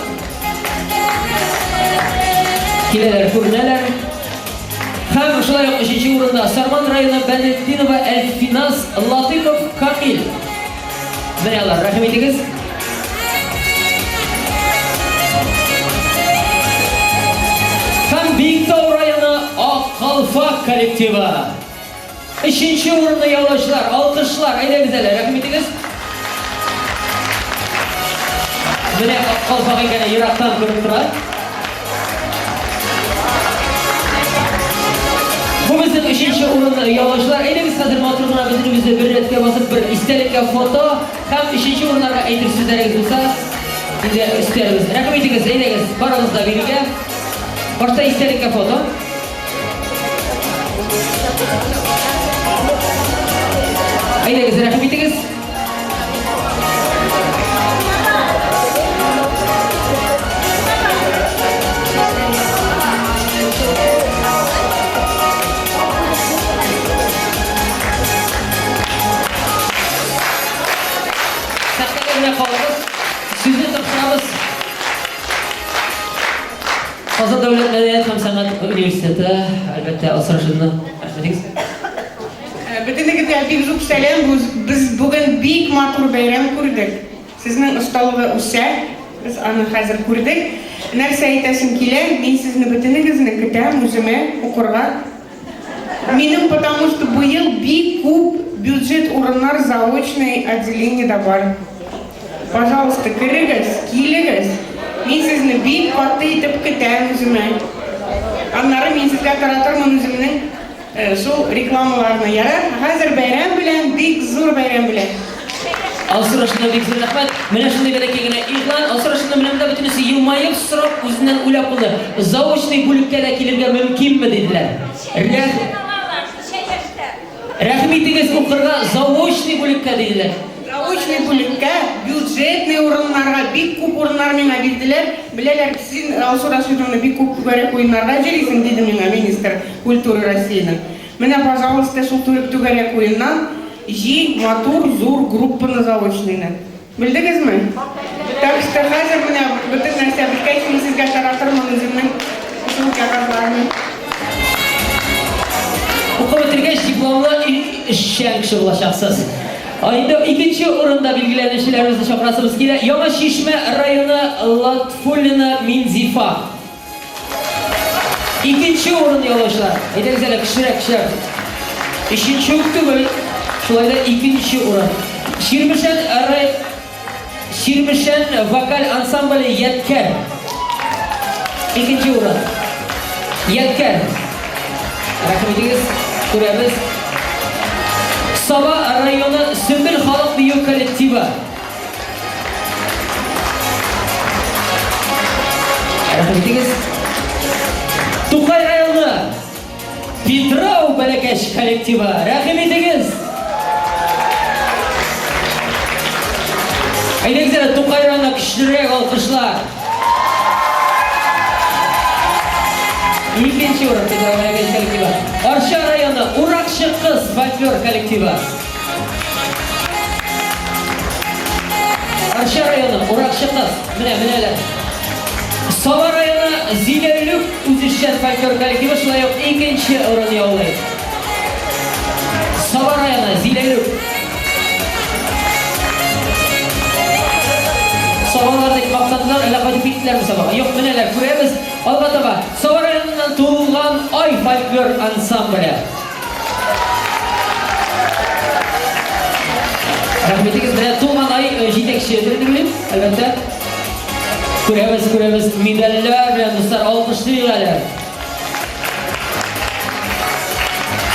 Киләләр, күренәләр. Һәм шулай ук өченче урында Сарман районы Бәдретдинова Әлфиназ Латыйпов Камил. Менә алар, рәхим итегез. Һәм Биектау районы Ак калфак коллективы. Өченче урынны яулаучылар, алкышлар, әйдәгез әле, рәхим итегез. Менә ак калфак икәне ерактан күреп тора. Бу безнең өченче урынны яулаучылар. Әйдәгез хәзер матур гына бөтенебезне бер рәткә басып, бер истәлеккә фото һәм өченче урыннарга әйтер сүзләрегез булса, инде өстәрбез. Рәхим итегез, әйдәгез, барыгыз да бирегә. Башта истәлеккә фото. Әйдәгез, рәхим итегез. Сәхнәгә генә калыгыз. Сүзне тапшырабыз. Казан дәүләт мәдәният һәм сәнгать университеты, әлбәттә, Алсу Рәхмәтегез. Бөтенегезгә бик зур сәлам. Без бүген бик матур бәйрәм күрдек. Сезнең осталыгы үсә. Без аны хәзер күрдек. Нәрсә әйтәсем килә, мин сезне бөтенегезне көтәм үземә укырга. Минем потому что быел бик күп бюджет урыннар заочный отделениедә бар. Пожалуйста, керегез, килегез. Мин сезне бик каты итеп көтәм үземә. Аннары мин сезгә таратырмын үземнең шул рекламаларны. Ярар, хәзер бәйрәм белән, бик зур бәйрәм белән. Алсу Рашидовна, бик зур рәхмәт. Менә шундый бәләкәй генә игълан. Алсу Рашидовна менә монда бөтенесе елмаеп сорап, үзеннән уйлап куйды. Заочный бүлеккә дә килергә мөмкинме, диделәр. Рәх... Рәхим итегез укырга заочный бүлеккә, диделәр. Заочный бүлеккә, бюджетный урыннарга бик күп урыннар миңа бирделәр. Беләләр, син, Алсу Рашидовна, бик күп түгәрәк уеннарга йөрисең, диде миңа министр культуры Россиянең. Менә, пожалуйста, шул түгәрәк уеннан җый матур, зур группаны заочныйны. Белдегезме? Так что хәзер менә бөтен нәрсә беткәч, мин сезгә таратырмын үземнең шул кәгазьләрне. Укып бетергәч, дипломлы эшчән кеше булачаксыз. Инде икенче урында билгеләнүчеләребезне чакырасыбыз килә. Яңа Чишмә районы Латфуллина Минзифа. Икенче урын яулаучылар. Әйдәгез әле, кечерәк, кечерәк. Өченче үк түгел, шулай да икенче урын. Чирмешән рай Чирмешән вокаль ансамбле Ядкәр. Икенче урын. Ядкәр. Рәхим итегез, күрәбез. Саба районы Сөмбел халык бию коллективы. Рәхим итегез. Тукай районы Питрау бәләкәч коллективы. Рәхим итегез. Әйдәгез әле Тукай районына көчлерәк алкышлар. Икенче урын Питрау бәләкәч коллективы. Арча районы Уракчы кыз фольклор коллективы. Арча районы, Уракчы кыз. Менә, менәләр. Саба районы Зиләүлүк үзешчән фольклор коллективы шулай ук икенче урын яулый. Саба районы Зиләүлүк. Сабалар дип мактандылар, әллә кайтып киттеләрме Сабага? Юк, менәләр, күрәбез. Алга таба Саба районыннан Тулган ай фольклор ансамбле. Рәхмәт итегез. Менә Тулган ай э, җитәкче дип уйлыйм, әлбәттә. Күрәбез, күрәбез, медальләр белән дуслар алкышлыйк әле.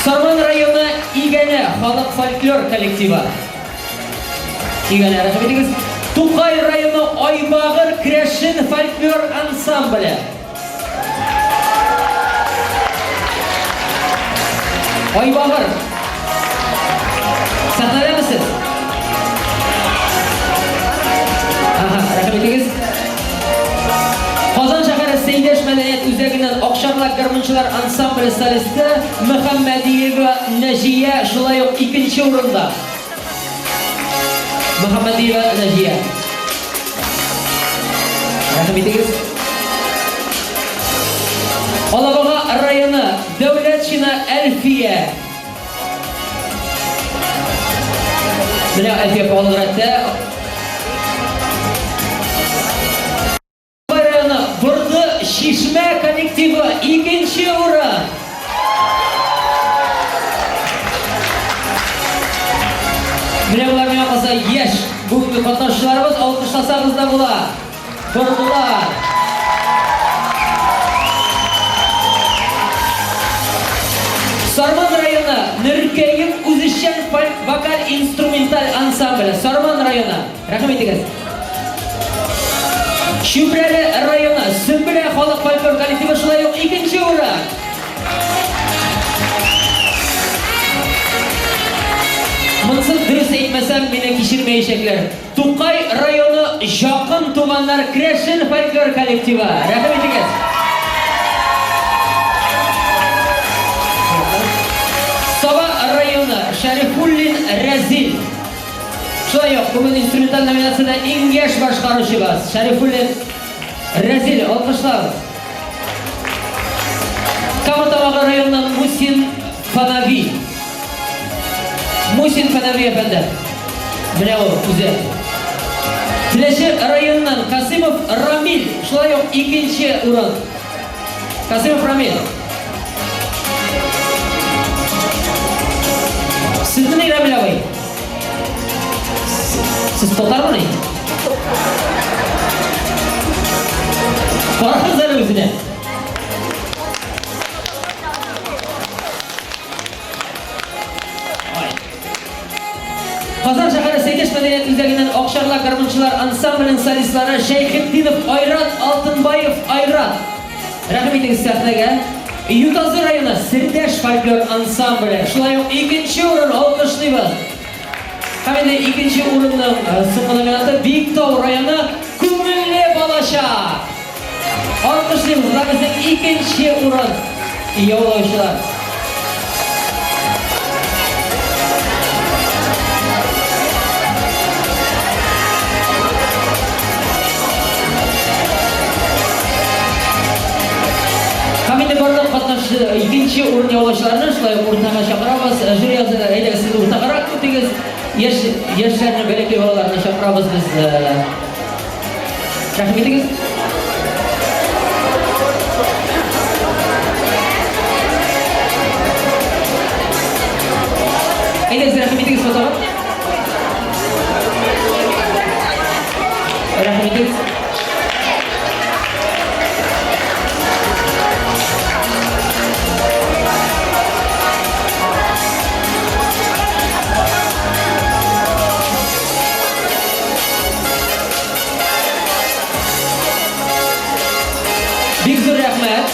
Сарман районы Игәнә халык фольклор коллективы. Игәнә, рәхмәт итегез. Тукай районы Айбагыр керәшен фольклор ансамбле. Айбагыр. Сәхнәдәме сез? Ага, рәхмәт итегез. Казан шәһәре Сәйдәш мәдәният үзәгеннән Акчарлак гармунчылар ансамбле солисты Мөхәммәдиева Нәҗия шулай ук икенче урында. Мөхәммәдиева Нәҗия. Рәхим итегез. Алабуга районы Дәүләтшина Әлфия. Менә Әлфия апа алгы рәттә. Районы Борды Чишмә коллективы икенче урын. Менә болар миңа калса яшь бүгенге катнашучыларыбыз, алкышласагыз да була. Бордылар. Сарман районы Нөркәем үзешчән фольк вокаль инструменталь ансамбле. Сарман районы. Рәхим итегез. Чүпрәле районы Сөмбелә халык фольклор коллективы шулай ук икенче урын. Монсын дөрес әйтмәсәм, мине кичермәячәкләр. Тукай районы Якын туганнар керәшен фольклор коллективы. Рәхим итегез. Саба районы Шәрифуллин Рәзил. Шулай ук бүген инструменталь номинациядә иң яшь башкаручыбыз Шәрифуллин Рәзил, алкышлар. Кама Тамагы районыннан Мусин Фанави. Мусин Фанави әфәнде. Менә ул үзе. Теләче районыннан Касымов Рамил, шулай ук икенче урын. Касымов Рамил. Сезнең Рамил абый? Сез татармыни? Карагыз әле үзенә. Казан шәһәре Сәйдәш мәдәният үзәгеннән Акчарлак гармунчылар ансамбленең солистлары Шәйхетдинов Айрат, Алтынбаев Айрат. Рәхим итегез сәхнәгә. Ютазы районы Сердәш фольклор ансамбле. Шулай ук икенче урын алкышлыйбыз. Һәм инде икенче урынның соңгы номинанты Биектау районы Күңелле балачак. Алкышлыйбыз, болар безнең икенче урын яулаучылар. Һәм инде барлык катнашчы икенче урын яулаучыларны шулай ук уртага чакырабыз. Жюри әгъзалары, әйдәгез, сез уртагарак үтегез. Яшь яшьләрне, бәләкәй балаларны чакырабыз без. Рәхим итегез. Әйдәгез, рәхим итегез фотога. Рәхим итегез. Бик зур рәхмәт.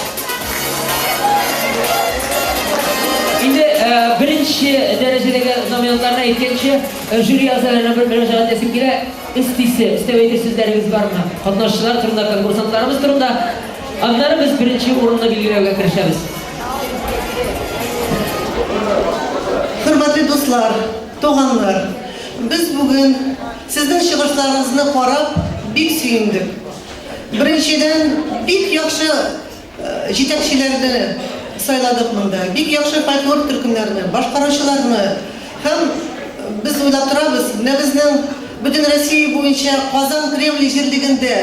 Инде э, беренче дәрәҗәдәге номинантларны әйткәнче, э, жюри әгъзаларына бер мөрәҗәгать итәсем килә. Өстисе, өстәп әйтер сүзләрегез бармы? Катнашучылар турында, конкурсантларыбыз турында. Аннары без беренче урынны билгеләүгә керешәбез. Хөрмәтле дуслар, туганнар, без бүген сезнең чыгышларыгызны карап бик сөендек. Беренчедән, бик яхшы җитәкчеләрне сайладык монда, бик яхшы фольклор төркемнәрне, башкаручыларны. Һәм без уйлап торабыз, менә безнең бөтен Россия буенча Казан Кремле җирлегендә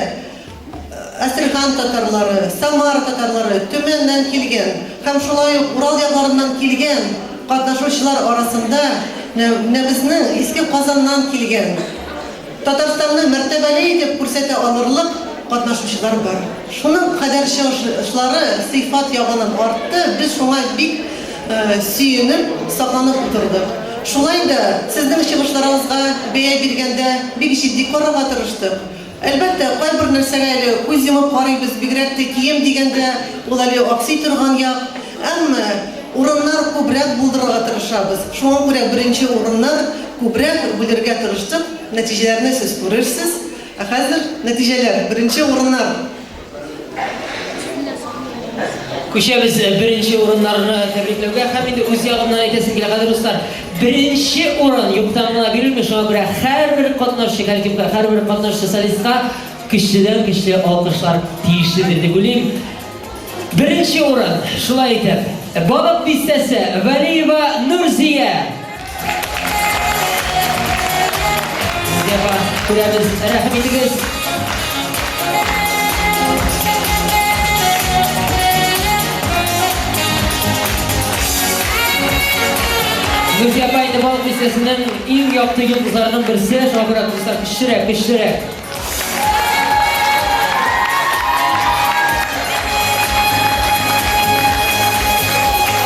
Әстерхан татарлары, Самара татарлары, Төмәннән килгән һәм шулай ук Урал якларыннан килгән катнашучылар арасында менә безнең Иске Казаннан килгән, Татарстанны мәртәбәле итеп күрсәтә алырлык катнашучылар бар. Шуның кадәр чыгышлары сыйфат ягыннан артты, без шуңа бик сөенеп, сокланып утырдык. Шулай да сезнең чыгышларыгызга бәя биргәндә бик җитди карарга тырыштык. Әлбәттә, кайбер нәрсәгә әле күз йомып карыйбыз, бигрәк тә кием дигәндә, ул әле аксый торган як. Әмма урыннар күбрәк булдырырга тырышабыз. Шуңа күрә беренче урыннар күбрәк бүлергә тырыштык. Нәтиҗәләрне сез күрерсез. Ә хәзер нәтиҗәләр, беренче урыннар. Күчәбез беренче урыннарны тәбрикләүгә һәм инде үз ягымнан әйтәсем килә, кадерле дуслар, беренче урын юктан гына бирелми, шуңа күрә һәрбер катнашчы коллективка, һәрбер катнашчы солистка көчледән көчле алкышлар тиешледер дип уйлыйм. Беренче урын, шулай итеп, Балык Бистәсе, Вәлиева Нурзия. Нурзия апа, күрәбез, рәхим итегез. Нурзия апа инде Балык Бистәсенең иң якты йолдызларының берсе, шуңа күрә, дуслар, көчлерәк, көчлерәк.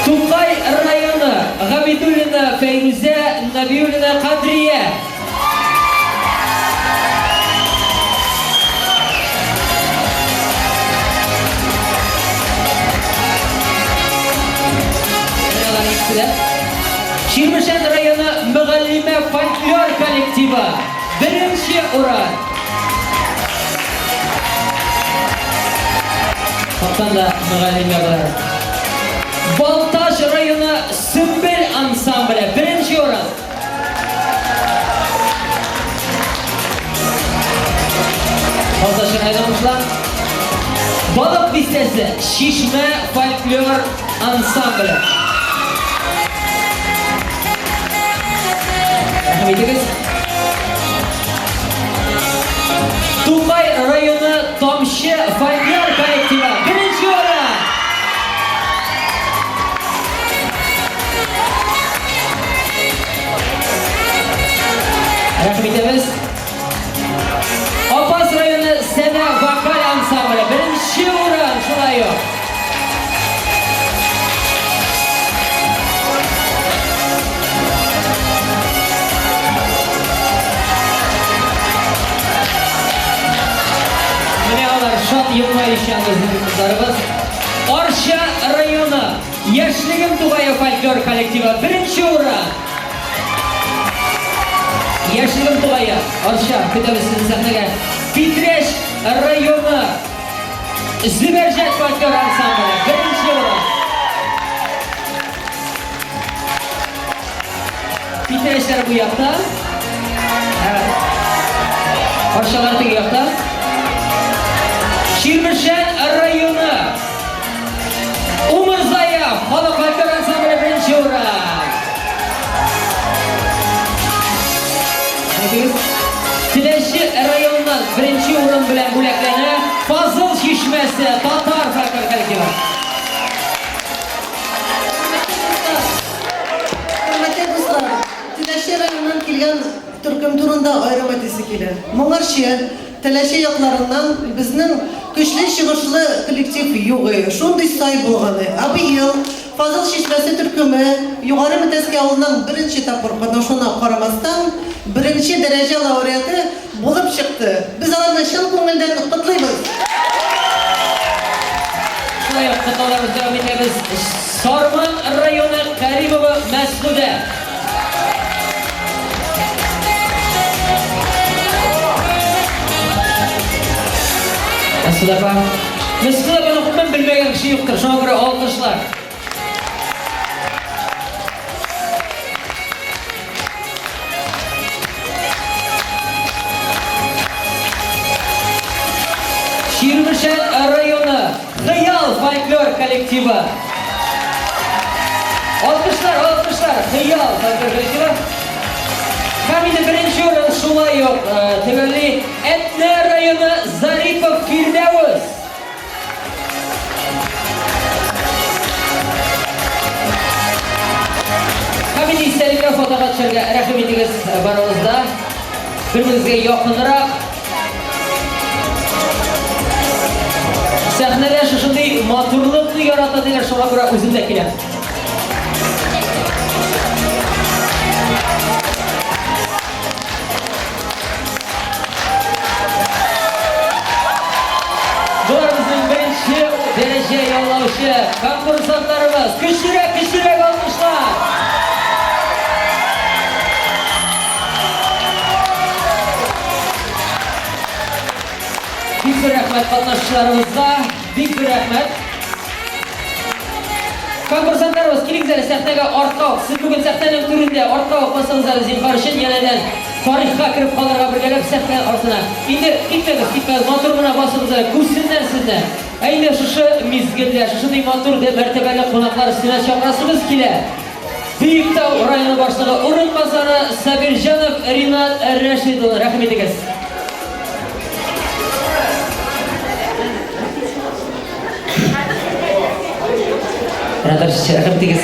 Тукай районы, Габидуллина Фәйрүзә, Нәбиуллина Кадрия. Чирмешән районы Мөгаллимә фольклор коллективы. Беренче урын. Хактан да мөгаллимә болар. Балтач районы Сөмбел ансамбле беренче урын. Балтач районы укучылар. Балык бистәсе Чишмә фольклор ансамбле. Рәхим итегез. Тукай районы Тамчы фольклор коллективы беренче урын. Рәхим итәбез. Апас районы Сәнә вокаль ансамбле беренче урын шулай ук. Менә алар шат елмаючан безнең кызларыбыз. Арча районы Яшьлегем тугае фольклор коллективы беренче урын. Яшелем тугае, Арча, көтәбез сезне сәхнәгә. Питрәч районы Зөбәрҗәт фольклор ансамбле, беренче урын. Питрәчләр бу якта. Арчалар теге якта. Чирмешән районы Умырзая халык фольклор ансамбле беренче урын. Теләче районыннан беренче урын белән бүләкләнә Фазыл чишмәсе татар фольклор коллективы. Хөрмәтле дуслар, Теләче районыннан килгән төркем турында аерым әйтәсе килә. Моңарчы Теләче якларыннан безнең көчле чыгышлы коллектив юк иде, шундый сай булган иде. Ә быел Фазыл чишмәсе төркеме Югары Мәтәскә авылыннан беренче тапкыр катнашуына карамастан, беренче дәрәҗә лауреаты булып чыкты. Без аларны чын күңелдән котлыйбыз! Шулай ук котлауларыбызны дәвам итәбез. Сарман районы Кәримова Мәсгудә. Мәсгудә апа. Мәсгудә апаны гомумән белмәгән кеше юктыр, шуңа күрә алкышлар. Чирмешән районы Хыял фольклор коллективы. Алкышлар, алкышлар, Хыял фольклор коллективы. Һәм инде беренче урын шулай ук э, төгәлли Әтнә районы Зарипов Фирдәвес. Һәм инде истәлеккә фотога төшәргә рәхим итегез барыгыз да. Бер-берегезгә якынрак. Сәхнәдә шушындый матурлыкны ярата диләр, шуңа күрә үзем дә киләм. Болар безнең беренче дәрәҗә яулаучы конкурсантларыбыз. Көчлерәк, көчлерәк алкышлар! Бик зур рәхмәт катнашучыларыбызга, бик зур рәхмәт. Конкурсантларыбыз, килегез әле сәхнәгә артка ук. Сез бүген сәхнәнең түрендә, артка ук басыгыз әле, зинһар өчен, янәдән тарихка кереп калырга бергәләп сәхнә артына. Инде китмәгез, китмәгез, матур гына басыгыз әле, күрсеннәр сезне. Ә инде шушы мизгелдә, шушындый матур да мәртәбәле кунаклар өстенә чакырасыбыз килә. Биектау районы башлыгы урынбасары Сабирҗанов Ринат Рәшид улы, рәхим итегез. Ринат Рәшид, рәхим итегез.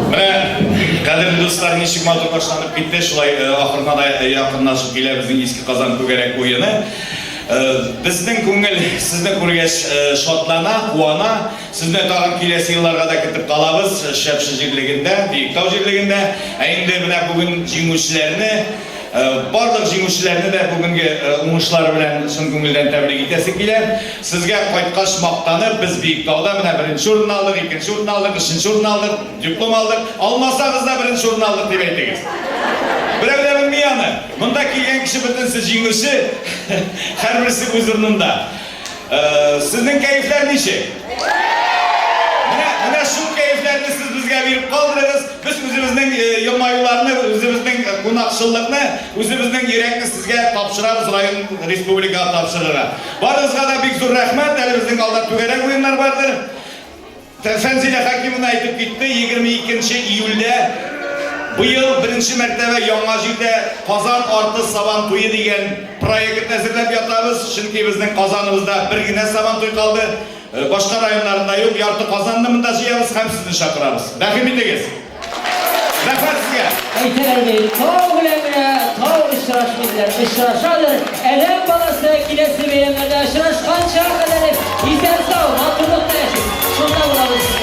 Менә, кадерле дуслар, ничек матур башланып китте, шулай э, ахырына да э, якынлашып килә безнең Иске Казан түгәрәк уены. Э, безнең күңел сезне күргәч шатлана, куана. Сезне тагын киләсе елларга да көтеп калабыз Шәпше җирлегендә, Биектау җирлегендә. Ә инде менә бүген җиңүчеләрне, барлык җиңүчеләрне дә бүгенге уңышлары белән чын күңелдән тәбрик итәсе килә. Сезгә кайткач мактанып, без Биектауда менә беренче урынны алдык, икенче урынны алдык, өченче урынны алдык, диплом алдык. Алмасагыз да беренче урын алдык дип әйтегез. Берәү дә белми аны. Монда килгән кеше бөтенесе җиңүче, һәрберсе үз урынында. Сезнең кәефләр ничек? Менә, менә шул кәефләрне сез безгә биреп калдырыгыз. Без үзебезнең елмаюларны, үзебезнең кунакчыллыкны, үзебезнең йөрәкне сезгә тапшырабыз, район, республикага тапшырырга. Барыгызга да бик зур рәхмәт. Әле безнең алда түгәрәк уеннар бардыр. Фәнзилә Хәкимовна әйтеп китте, 22 нче июльдә быел беренче мәртәбә яңа җирдә Казан арты Сабан туе дигән проект әзерләп ятабыз. Чөнки безнең Казаныбызда бер генә Сабантуй калды. Башка районнарында юк. Ярты Казанны монда җыябыз һәм сезне чакырабыз. Рәхим итегез! Рәхмәт сезгә! Әйтәләр бит, тау белән генә тау очрашмый диләр. Очрашадыр. Адәм баласы киләсе бәйрәмнәрдә очрашканча кадәр исән-сау, матурлыкта яшик. Шунда булабыз.